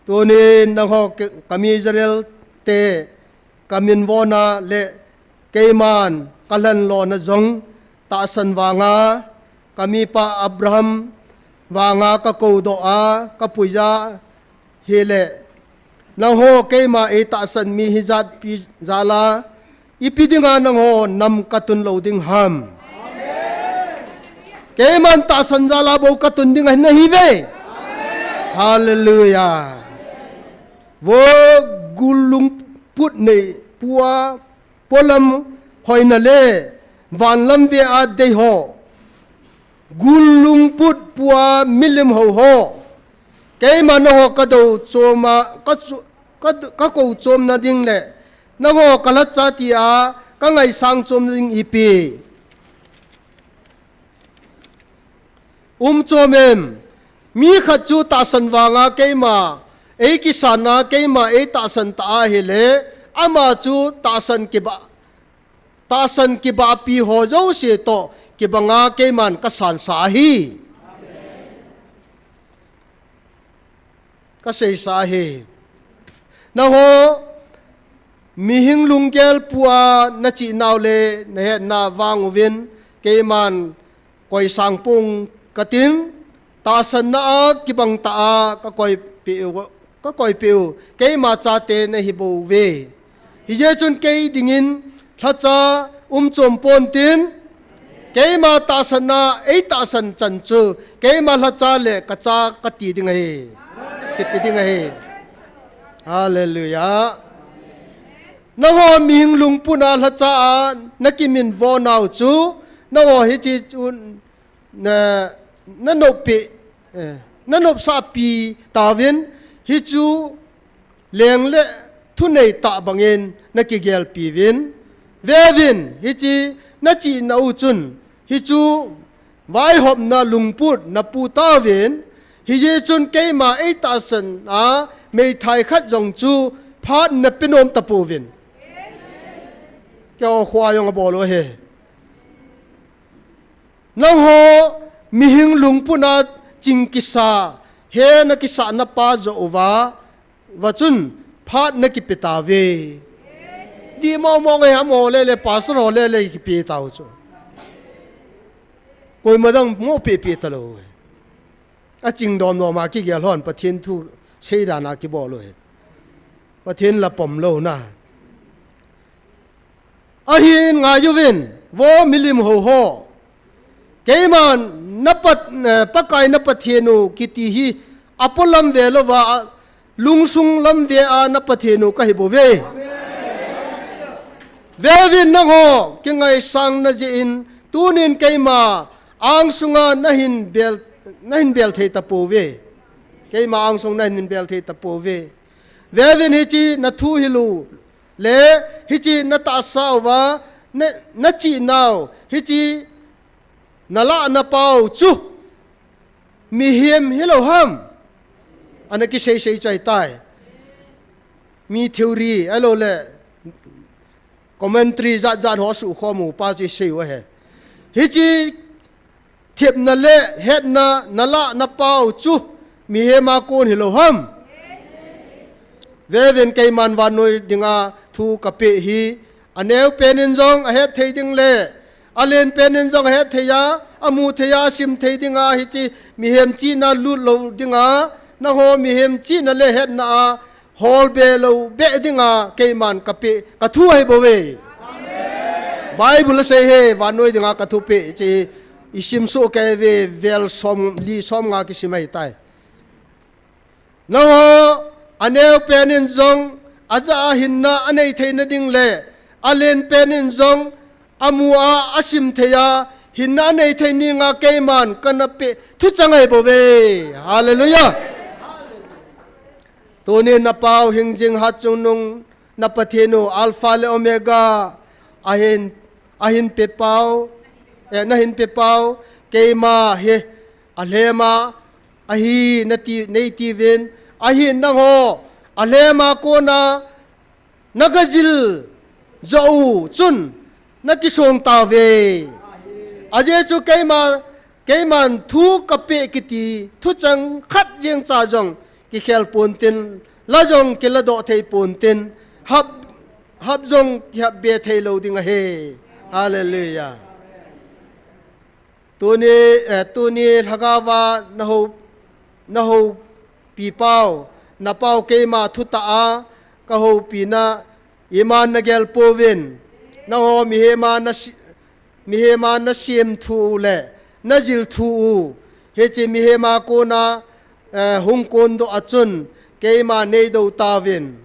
Tunin nangho ke, kami Israel te, kamin vona le keiman kalhen lona jong tahsan vanga, kamipa Abraham vanga kakoudoh a, kapuija hile, nangho keima eitahsan mi hijat pi jal a, ipi dinga nangho nam katun lou ding ham. Keiman tahsan jal a bou katun ding ahi nahiuve. Hallelujah. Vo gul lungput nei pua, polam hoina le vanlam ve a dei ho. Gul lungput pua milim hou ho. Keima nangho kadou choma, ka chu, ka, kakou chomna ding le nangho kalhacha tia kangaisang chomna ding ipi umchom em. Mi khat chu tahsan vanga keima eikisan a, keima eitahsan ta ahile, ama chu tahsan kiba, tahsan kibahpi ho jouse toh kibanga keiman kasansa ahi. Kaseisa ahi. Nangho mihing lunggel pua nachihnau le nahetna vang uvin keiman koisang pung katin, tahsanna a kibang tah a kakoipeh u, kakoipeh u, keima chate nahibouve. Hijeh chun kei dingin lhacha umchom pontin, keima tahsanna eitahsan chan chu keima lhacha le kacha kati ding ahi. Kiti ding ahi. Hallelujah. Nangho mihing lungput a lhacha a nakimin vonau chu, nangho hiche chu na, nanopeh, eh, nanopsahpi tauvin, hichu leng le thunei tah bangin nakigelpi uvin. Veuvin, hiche nachihnau chun, hichu vaihopna lungput napu tauvin, hijeh chun keima eitahsan a meithai khat jong chu phat nape nom tapouvin. Keiho khoa jong abol u ahi. Nangho mihing lungput a ching kisa, he nakisah napa joh uva, va chun phat nakipe tauve. Dih momo nge ham ho lele, pastor ho lele kipe tau chu. Koima dang mo pepe talou. Aching domdom a kigel hon Pathen thu seidan a kibol u ahi. Pathen la pomlouna. Ahin ngaiuvin, vo milim hou ho. Keiman na Pat-, eh, Pakai na Pathen u kiti hi apolam ve louva, lungsung lam ve a na Pathen u kahi bouve. Veuvin nangho, kingaisang na jeh in, tunin keima angsunga nahin bel, nahin bel thei tapouve. Keima angsung nahin bel thei tapouve. Veuvin hiche na thu hilou le, hiche na tahsa uva, na, na chihnau, hiche na lah na pau chu mihem hilou ham. Ana kiseisei chu ahitai. Mi theory, ahilou le, commentary jat jat ho suhkhom u pa chu isei u ahi. Hiche thepna le hetna na lah na pau chu mihem a kon hilou ham. Veuvin keiman vannoi dinga thu kapeh hi, aneo pen in jong ahet thei ding le, alen pen in jong ahet thei a, amu thei a, asim thei dinga hiche mihem chihna lut lou dinga, nangho mihem chihna le hetna a, hol be lou be dinga keiman kapeh, ka thu ahi bouve. Bible asei e, vannoi dinga ka thupeh chu, isim soh kei uve, vel som li som nga kisim ahitai. Nangho, aneo pen in jong, ajah a hinna anei theina ding le, alen pen in jong, amu a, asim thei a, hinna anei thei dinga keiman kana peh thuchang ahi bouve. Hallelujah. Tunin na pau Hingjing Hatchungnung, na Pathen u Alpha le Omega, ahin, ahin pepau, eh, nahin pepau, keima hi alhema ahi nati, neitiuvin, ahin nangho alhema kona nagajil jou u chun nakisong tauve. Ajeh chu keima, keiman thu kapeh kiti thucheng khat jeng cha jong kikhel pontin, la jong kiladoh thei pontin, hap, hap jong kihap be thei lou ding ahi. Hallelujah. Tuni, eh, tuni lhagaova nahou, nahoupi pau, napau keima thutah a kahoupina iman nagel pouvin. Nangho mihema nasi, mihema nasim thu u le najil thu u, hiche mihema kona, eh, hung kondoh a chun keima neidou tauvin.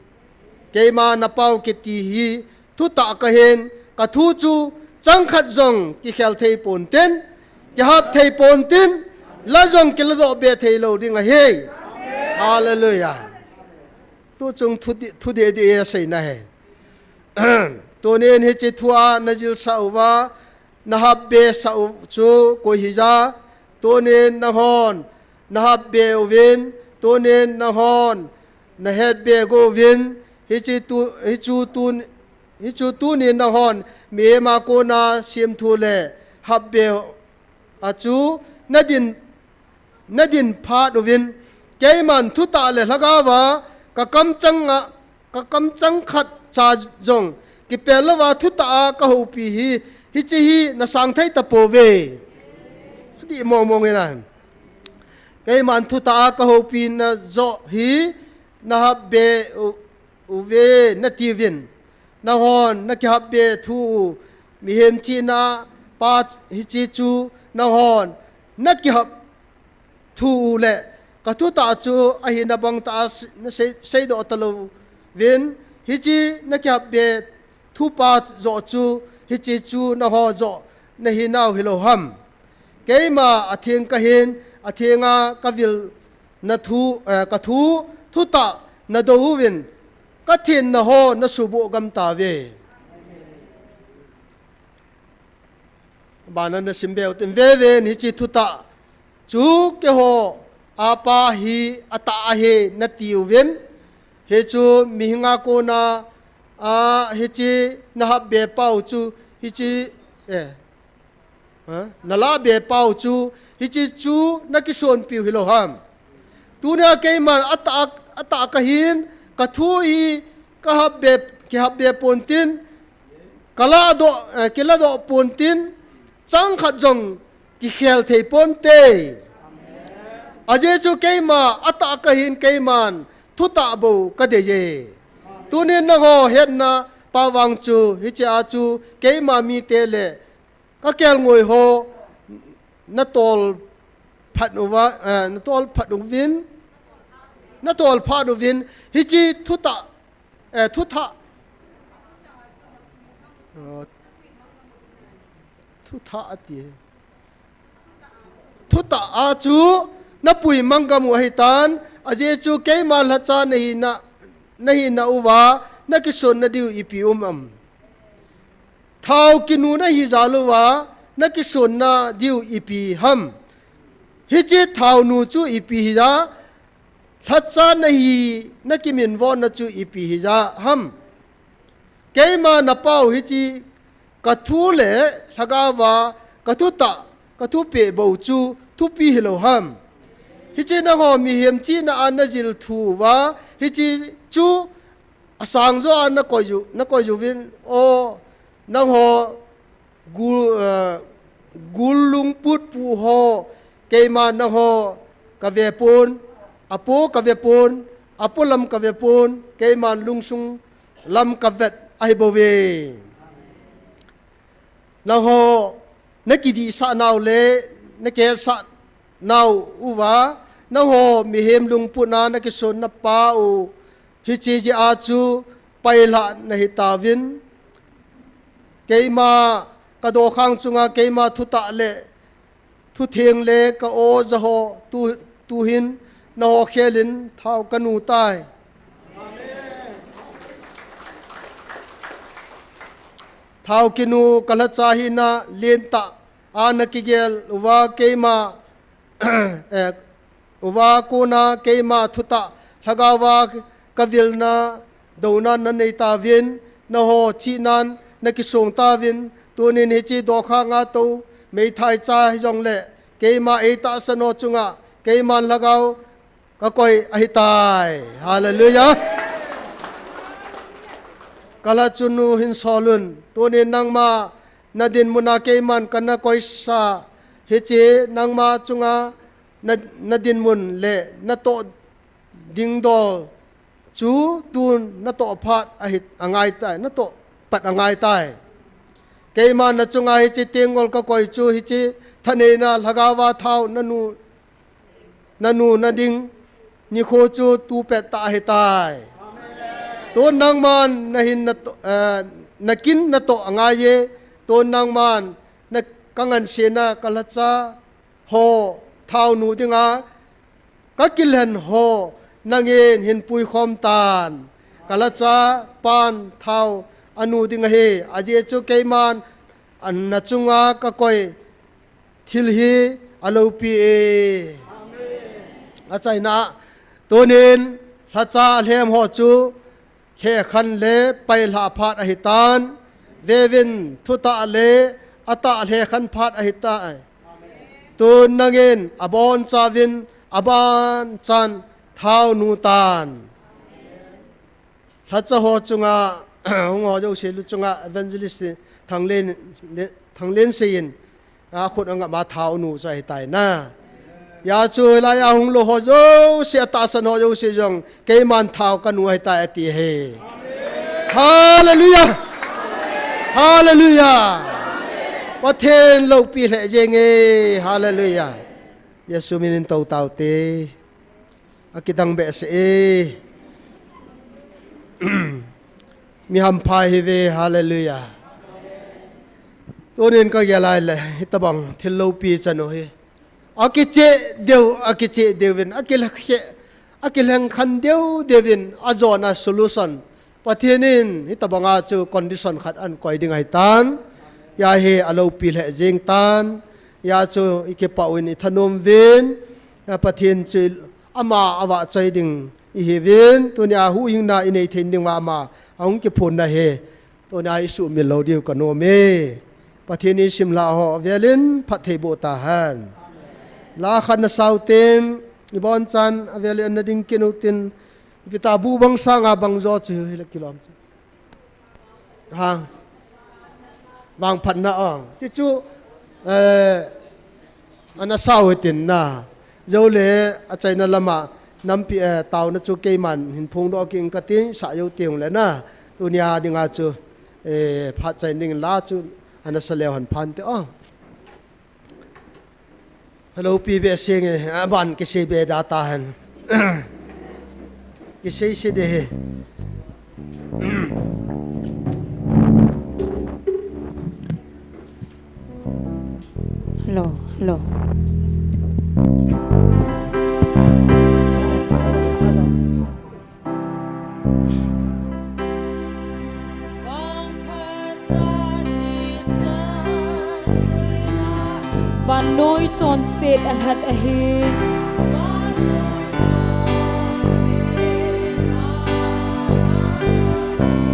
Keima napau kiti hi thutah kahin, kathu chu chang khat jong kikhel thei pontin, kihap thei pontin, la jong kiladoh be thei lou ding ahi. Hallelujah. Tuchung thu di, thu didi asei nahi. Tunin hiche thua najilsah uva, nahap be sah u chu koi hija, tunin nanghon nahap be uvin, tunin nanghon nahet be go uvin, hiche tu, hichu tun, hichu tunin nanghon mihema kona sim thu le hap be a chu nadin, nadin phat uvin, keiman thutah le lhagaova kakamchang a, kakamchang khat cha jong kipel louva thutah a kahoupi hi, hiche hi nasang thei tapouve. Adih mong mong in ahi. Keiman thutah a kahoupina joh hi nahap be u, uve natiuvin. Nanghon nakihap be thu u, mihem chihna pa hiche chu nanghon nakihap thu u le kathutah chu ahina bang tah a s-, nasei, seidoh talouvin, hiche nakihap be thupa joh chu, hiche chu nangho joh nahinau hilou ham. Keima atheng kahin, athenga kavil na thu, eh, kathu, thutah nadou uvin, kathenna ho nasuboh gam tauve. Bana nasim be utin, veve in hiche thutah chu keiho a pa hi atah ahi natiuvin. Hichu mihinga kona, a, hiche nahap be pau chu, hiche, eh, ha? Nalah be pau chu, hiche chu nakisonpiu hilou ham. Tunia keiman atah, atah kahin, kathu hi kahap be, kihap be pontin, kaladoh, eh, kiladoh pontin, chang khat jong kikhel thei ponte. Ajeh chu keima atah kahin keiman thutah bou kadeiye. Tunin nangho hetna pa vang chu, hiche a chu keima mite le kakelngoi ho natol phat uva, eh, natol phat uvin, natol phat uvin, hiche thutah, eh, thuthah, eh, thuthah ati. Thutah a chu napui manggam u ahitan, ajeh chu keima lhacha nahina, nahina uva, nakisonna diu ipi um am. Thao kinu nahi jal uva, nakisonna diu ipi ham. Hiche thao nu chu ipi hija, lhacha nahi nakiminvona chu ipi hija ham. Keima napau hiche kathu le lhagaova kathutah, kathupeh bou chu thupi hilou ham. Hiche nangho mihem chihna a najil thu uva, hiche chu asang jo a nakoi u, nakoi uvin, o, nangho gul, eh, gul lungput pu ho, keima nangho kave pon, apo kave pon, apo lam kave pon, keima lungsung lam kavet ahi bouve. Nangho nakidihsah nau le nakihetsah nau uva, nangho mihem lungput a nakisonna pa u, hiche jeh a chu pailhah nahi tauvin. Keima kadokhang chunga keima thutah le thutheng le ka-o ja ho tu, tuhin nangho khelin thao kanu tai. Thao kinu ka lhacha hina lentah a na kigel uva keima, eh, uva kona keima thutah lhagao va ka vilna douna na nei tauvin, na ho chihnan na kisong tauvin, tunin hiche dokhanga tou meithai cha hijongle keima eitahsan ho chunga keiman lhagao ka koi ahitai. Hallelujah. Ka lhacha nu hin solun. Tunin nangma na dinmuna keiman kana koisa. Hiche nangma chunga na, na dinmun le na toh dingdol chu tun na toh phat ahi, angai tai, na toh pat angai tai. Keiman na chunga hiche tengol ka koi chu hiche thaneina lhagao va thao na nu na nu na ding nikho chu tu pet tah ahitai. Tun nangman na hin na toh, eh, na kin na toh angaiye. Tun nangman na ka ngansena ka lhacha ho thao nu dinga ka kilhen ho nangin hin puikhom tan. Ka lhacha pan thao anu ding ahi. Ajeh chu keiman an na chunga ka koi thil hi aloupi e. Achaina, tunin lhacha lhem ho chu lhekhan le pailha phat ahitan, vevin thutah le atah lhekhan phat ahitai. Tun nangin abonchauvin abanchan thao nu tan. Lhacha ho chunga, hung ho jouse lu chunga evangelist Thanglen, le, Thanglen seiyin, a khut angam a thao nu chu ahitai na. Hijeh chun hilai a hung lou ho jouse, atahsan ho jouse jong, keiman thao ka nu ahitai ati ahi. Hallelujah! Hallelujah! Pathen loupi lheh jenge. Hallelujah! Jesu minin tou taute. Akidang behseh e. Mi hampha ihiuve, hallelujah. Tunin ka gel a ahile, hitabang thil loupi chan u hi. Akicheh deu, akicheh deuvin, akilhakhe, akilhengkhan deu deuvin, ajona solution. Pathen in hitabanga chu condition khat ankoi ding ahitan. Hijeh a hi aloupi lheh jeng tan. Hijeh chun ikipah uvin ithanom uvin. Hijeh a Pathen chu ama avahchoi ding ihiuvin. Tunia huhhingna inei thei ding uva ama ahung kiphonna hi. Tunia isuhmil lou diu kanom e. Pathen in isimlhah ho avelin phatthei boh tahen. La khat na sao teng, ibonchan avelin ana ding kit utin, ipi ta bu bang sanga bang jo chu hila kilom chu. Ha. Vangphatna ong. Chuchu, eh, ana sao hitin na. Jou le achaina lama nampi, eh, taona chu keiman hin phongdoh kit inge katin, sa jou teng le na. Tunia dinga chu, eh, phat chai ding la chu ana sa leu hen phante ong. Hello, P B S nge, aban kisei be da tahen. Kisei sei de hi. Hello, hello. Vannoi chonset alhat ahi.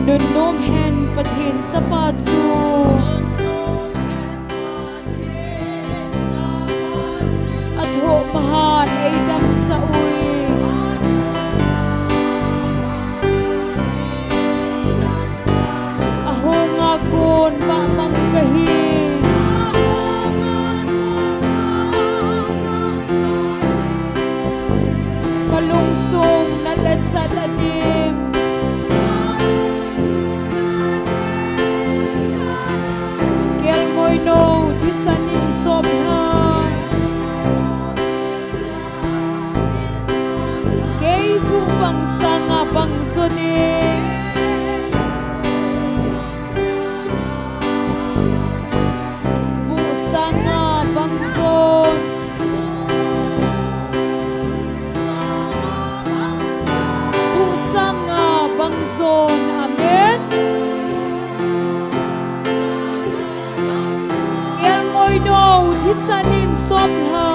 Nunnom hen Pathen Chapa chu. Athoh mahan eidamsah uve. Ahunga kon vahmang kahi. Kalungsung naletsah adim. No, thisan in sop lha.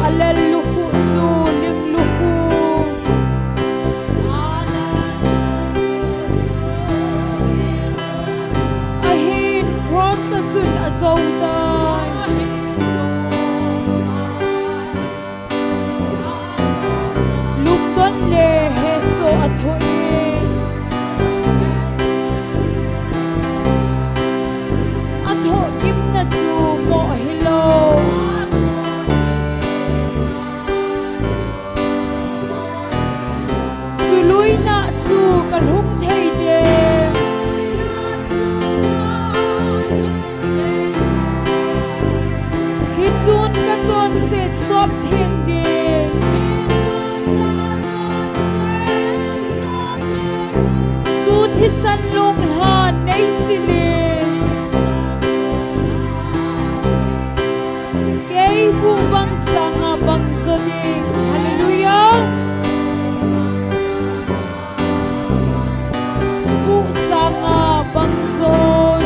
A lel lukhuh chu ling lukhuh. Ahin cross a chun a zo tai. Lungdon le hesoh a thoh in, a thohgimna chu moh hilou. Chu luina chu ka lhung thei ding. Hichun ka chonset sop theng ding. Chu thisan lunglhan nei sil in. Kei bu bang sanga bang jo ding. Hallelujah. Bu sanga bang jon.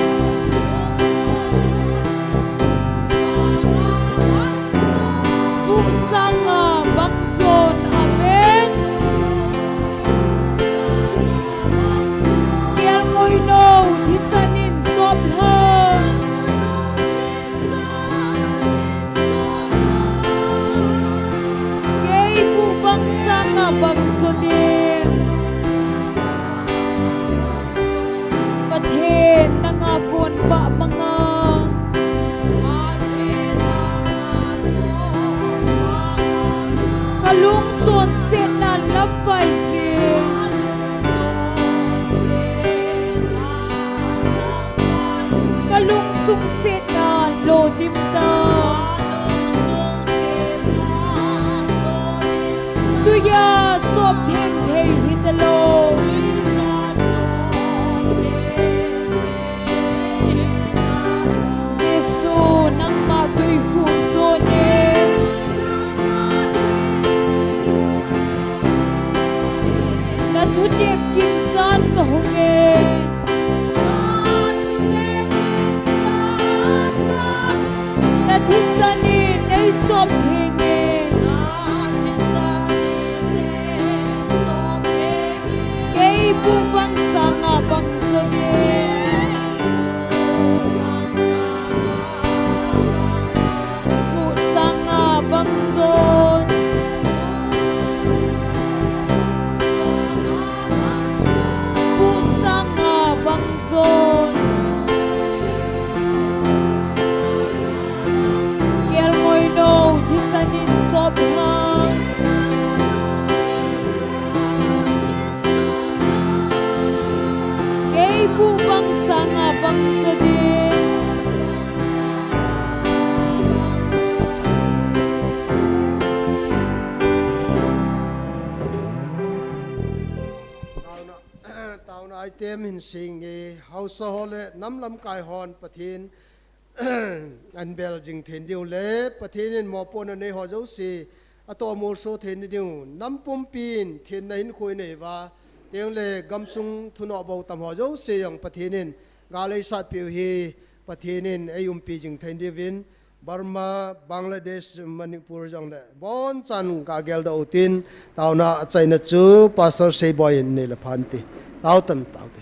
Bu sanga bang jon. Amen. Kelngoi no, thisan in sop lha. Kei bu bang sanga bang jo ding. Pathen nanga kon pah manga. Ka lung chonsetna lam vai jing. Ka lungsung setna lo dim ta. Tuia sop theng thei hita lou. Jesu nangma tui khup jo ne. Na thutep kim chan ka hung e. Na thisan in nei sop theng e. Kei bu bang sanga bang jo ding. Bu sanga bang jon. Bu sanga bang jon. Kelngoi no, thisan in sop lha. Kei bu bang sanga bang jo ding. Taona, taona item hin sing e, haosa ho le nam lamkai hon Pathen an bel jing thei diu le, Pathen in mopohna nei ho jouse atoh molso thei diu, nam pumpin thenna hinkho inei uva, tengle gamsung thunoh bou tam ho jouse jong Pathen in gal eisatpeh u hi, Pathen in eiumpi jing thei diuvin, Burma, Bangladesh, Manipur jongle abonchan ga geldoh utin, taona achaina chu Pastor Seiboi in nei le phan ti. Tao tan, tao te.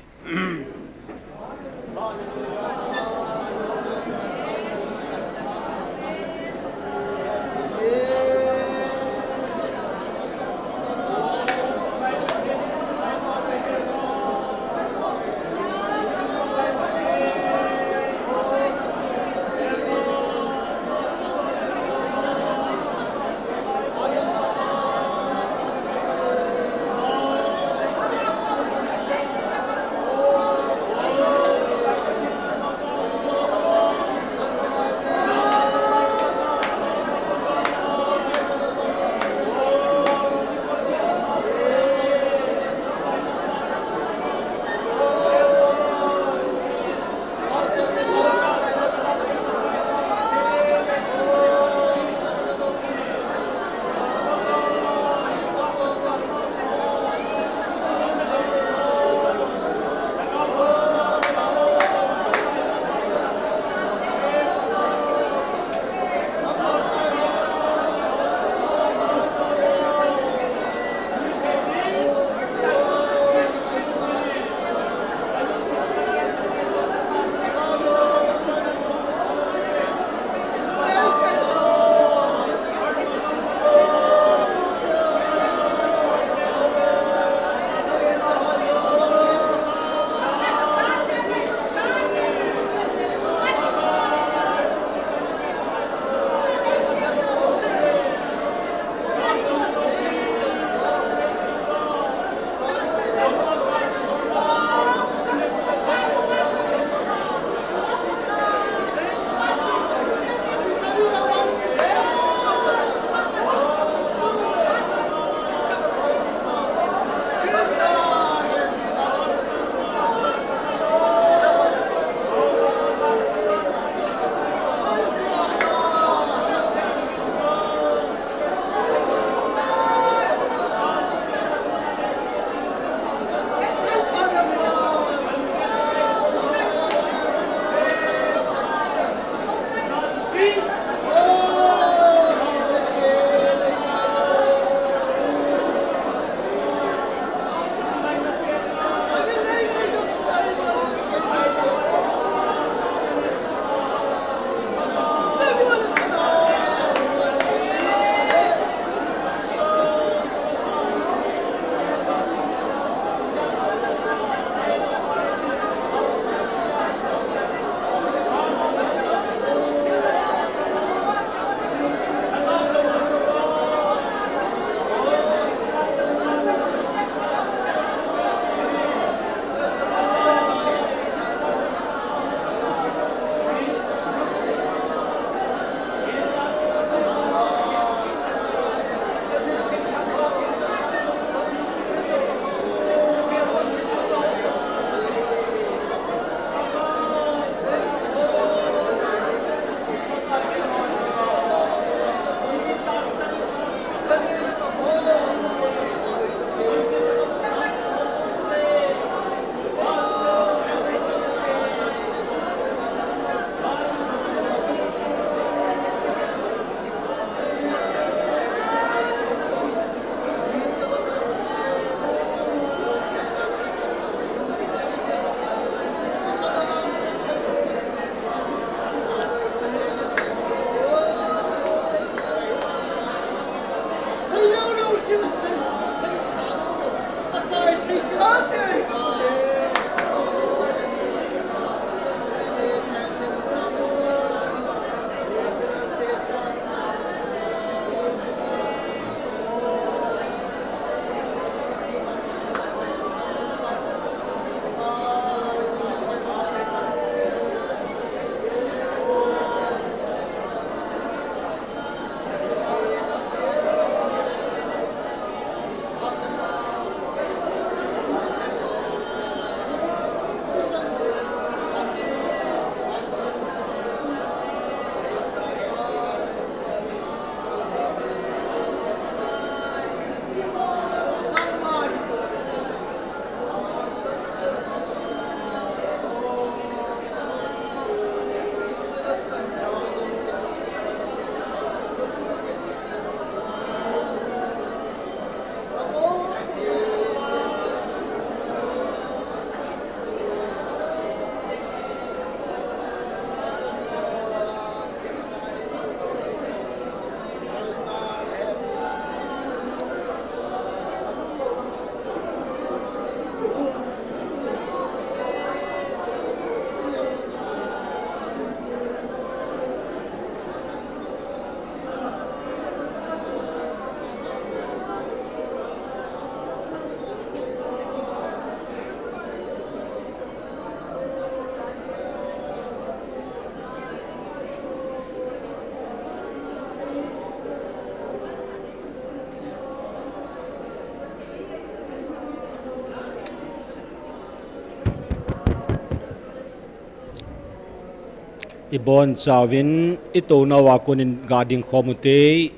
Ibon chauvin, itounauva konin ga dingkhom ute.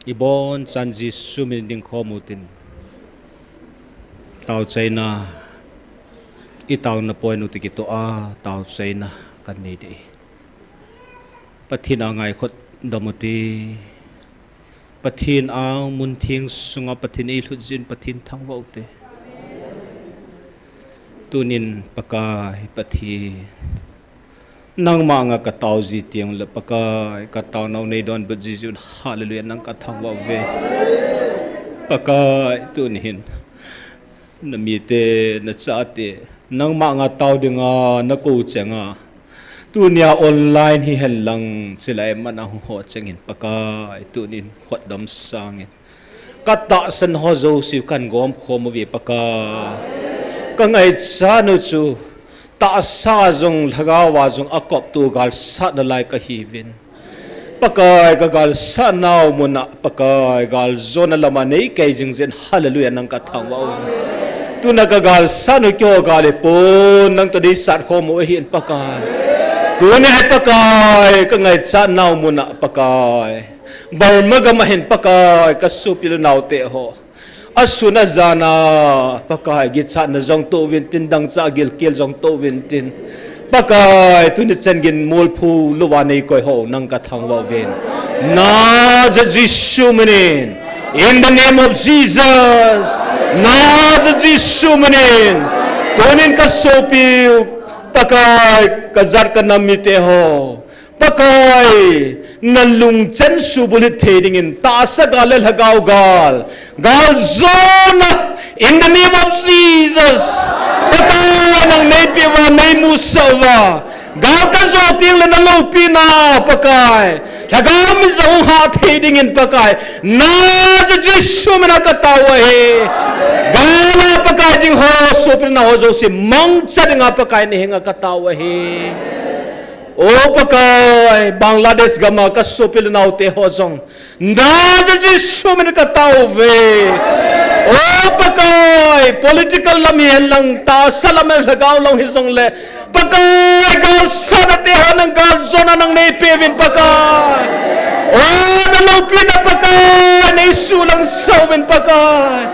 Ibon chan Jesu min dingkhom utin. Taochaina, itaona point u ti kitoh a, taochaina kanei ding. Pathen a ngaikhut dom ute. Pathen a mun theng sunga Pathen eilhut jin Pathen thangvah ute. Tunin Pakai Pathen, nangma nga katao ji teng le Pakai, kataonau neidonbut ji jin, hallelujah, nang kathangvah uve. Pakai, tunin namite, nachate, nangma nga tao dinga nakou chenga, tunia online hihen lang, chilai mana hung ho chengin Pakai, tunin khutdom sangin katahsan ho jouse u kangomkhom uve Pakai. Kangaichat u chu tahsa jong, lhagao a jong akopto galsatna lai kahiuvin. Pakai, kagalsatnau muna Pakai, galjona lama neikei jing jin, hallelujah, nang kathangvah uve. Tuna kagalsatnau keiho gal hipon, nang toh deisat khom u ahin Pakai. Tunia Pakai, kangaichatnau muna Pakai, Burma gam a hin Pakai, kasopi le naote ho asun ajan a Pakai, gichatna jong toh uvin tin, dangchah gilkel jong toh uvin tin. Pakai, tuni chan gin molphu louva neikoi ho nang kathangvah uvin. Nazareth Jesu minin. In the name of Jesus. Nazareth Jesu minin. Tunin kasopiu Pakai, kajat kanam mite ho, Pakai, nalungchan subulhit thei dingin tahsa gal le lhagao gal, galjona, in the name of Jesus. Pakai, nang neipeh uva, neimusah uva, gal kajo teng le naloupina Pakai, lhagao mit jong hah thei dingin Pakai, Nazareth Jesu mina katao ahi. Gal a Pakai ding ho, sopi le nao ho jouse mangcha dinga Pakai nahenga katao ahi. O Pakai, Bangladesh gam a kasopi le naote ho jong, Nazareth Jesu mina katao uve. O Pakai, political lam hihen lang, tahsa lam, lhagao lam hijongle, Pakai, galsatna te ho nang galjona nang neipeh uvin Pakai. O, naloupina Pakai, neisuhlangsah uvin Pakai.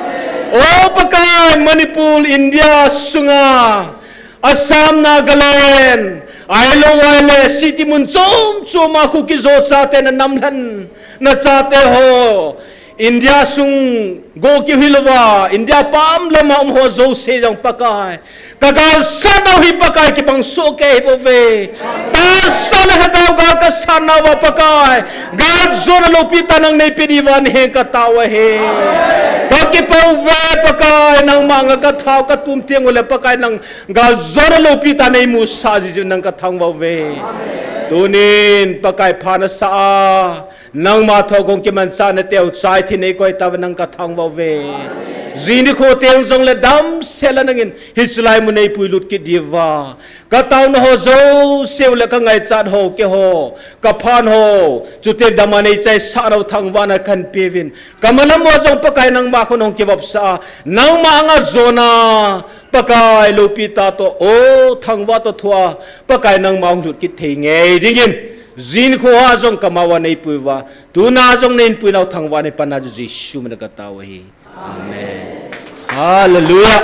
O Pakai, Manipur, India sunga, Assam, Nagaland, ahilou le city mun chom chom a Kuki-Zo chate, nanam lhen, nachate ho, India sung go kihil uva, India pam lama um ho jouse jong Pakai, kagalsatnau hi Pakai kibang soh kei hibouve. Tahsa le lhagao gal kasatnauva Pakai, galjona loupitah nang neipeh diuva nahenga katao ahi. Kakipah uve Pakai, nangma nga kathao katum teng ule Pakai, nang galjona loupitah neimusah ji jin nang kathangvah uve. Tunin Pakai pha nasah a, nangma thua kong kimanchah nateu chaithi neikoi tauva nang kathangvah uve. Jing nikho teng jongle damsel a nangin hiche lai mun neipuilut kit diuva, kataona ho jouse u le kangaichat ho, keiho, kaphan ho, chuteng dama neichaisah nau thangvahna kahin peuvin, kamalam uva jong Pakai nangma khut hung kivopsah a, nangma anga jona Pakai loupitah toh, o, thangvah toh thua, Pakai nangma hung lut kit thei ngei dingin, jing nikho a jong kama uva neipui uva, tuna jong neipuinau thangvahna hi Panpi Jesu mina katao ahi. Amen. Hallelujah.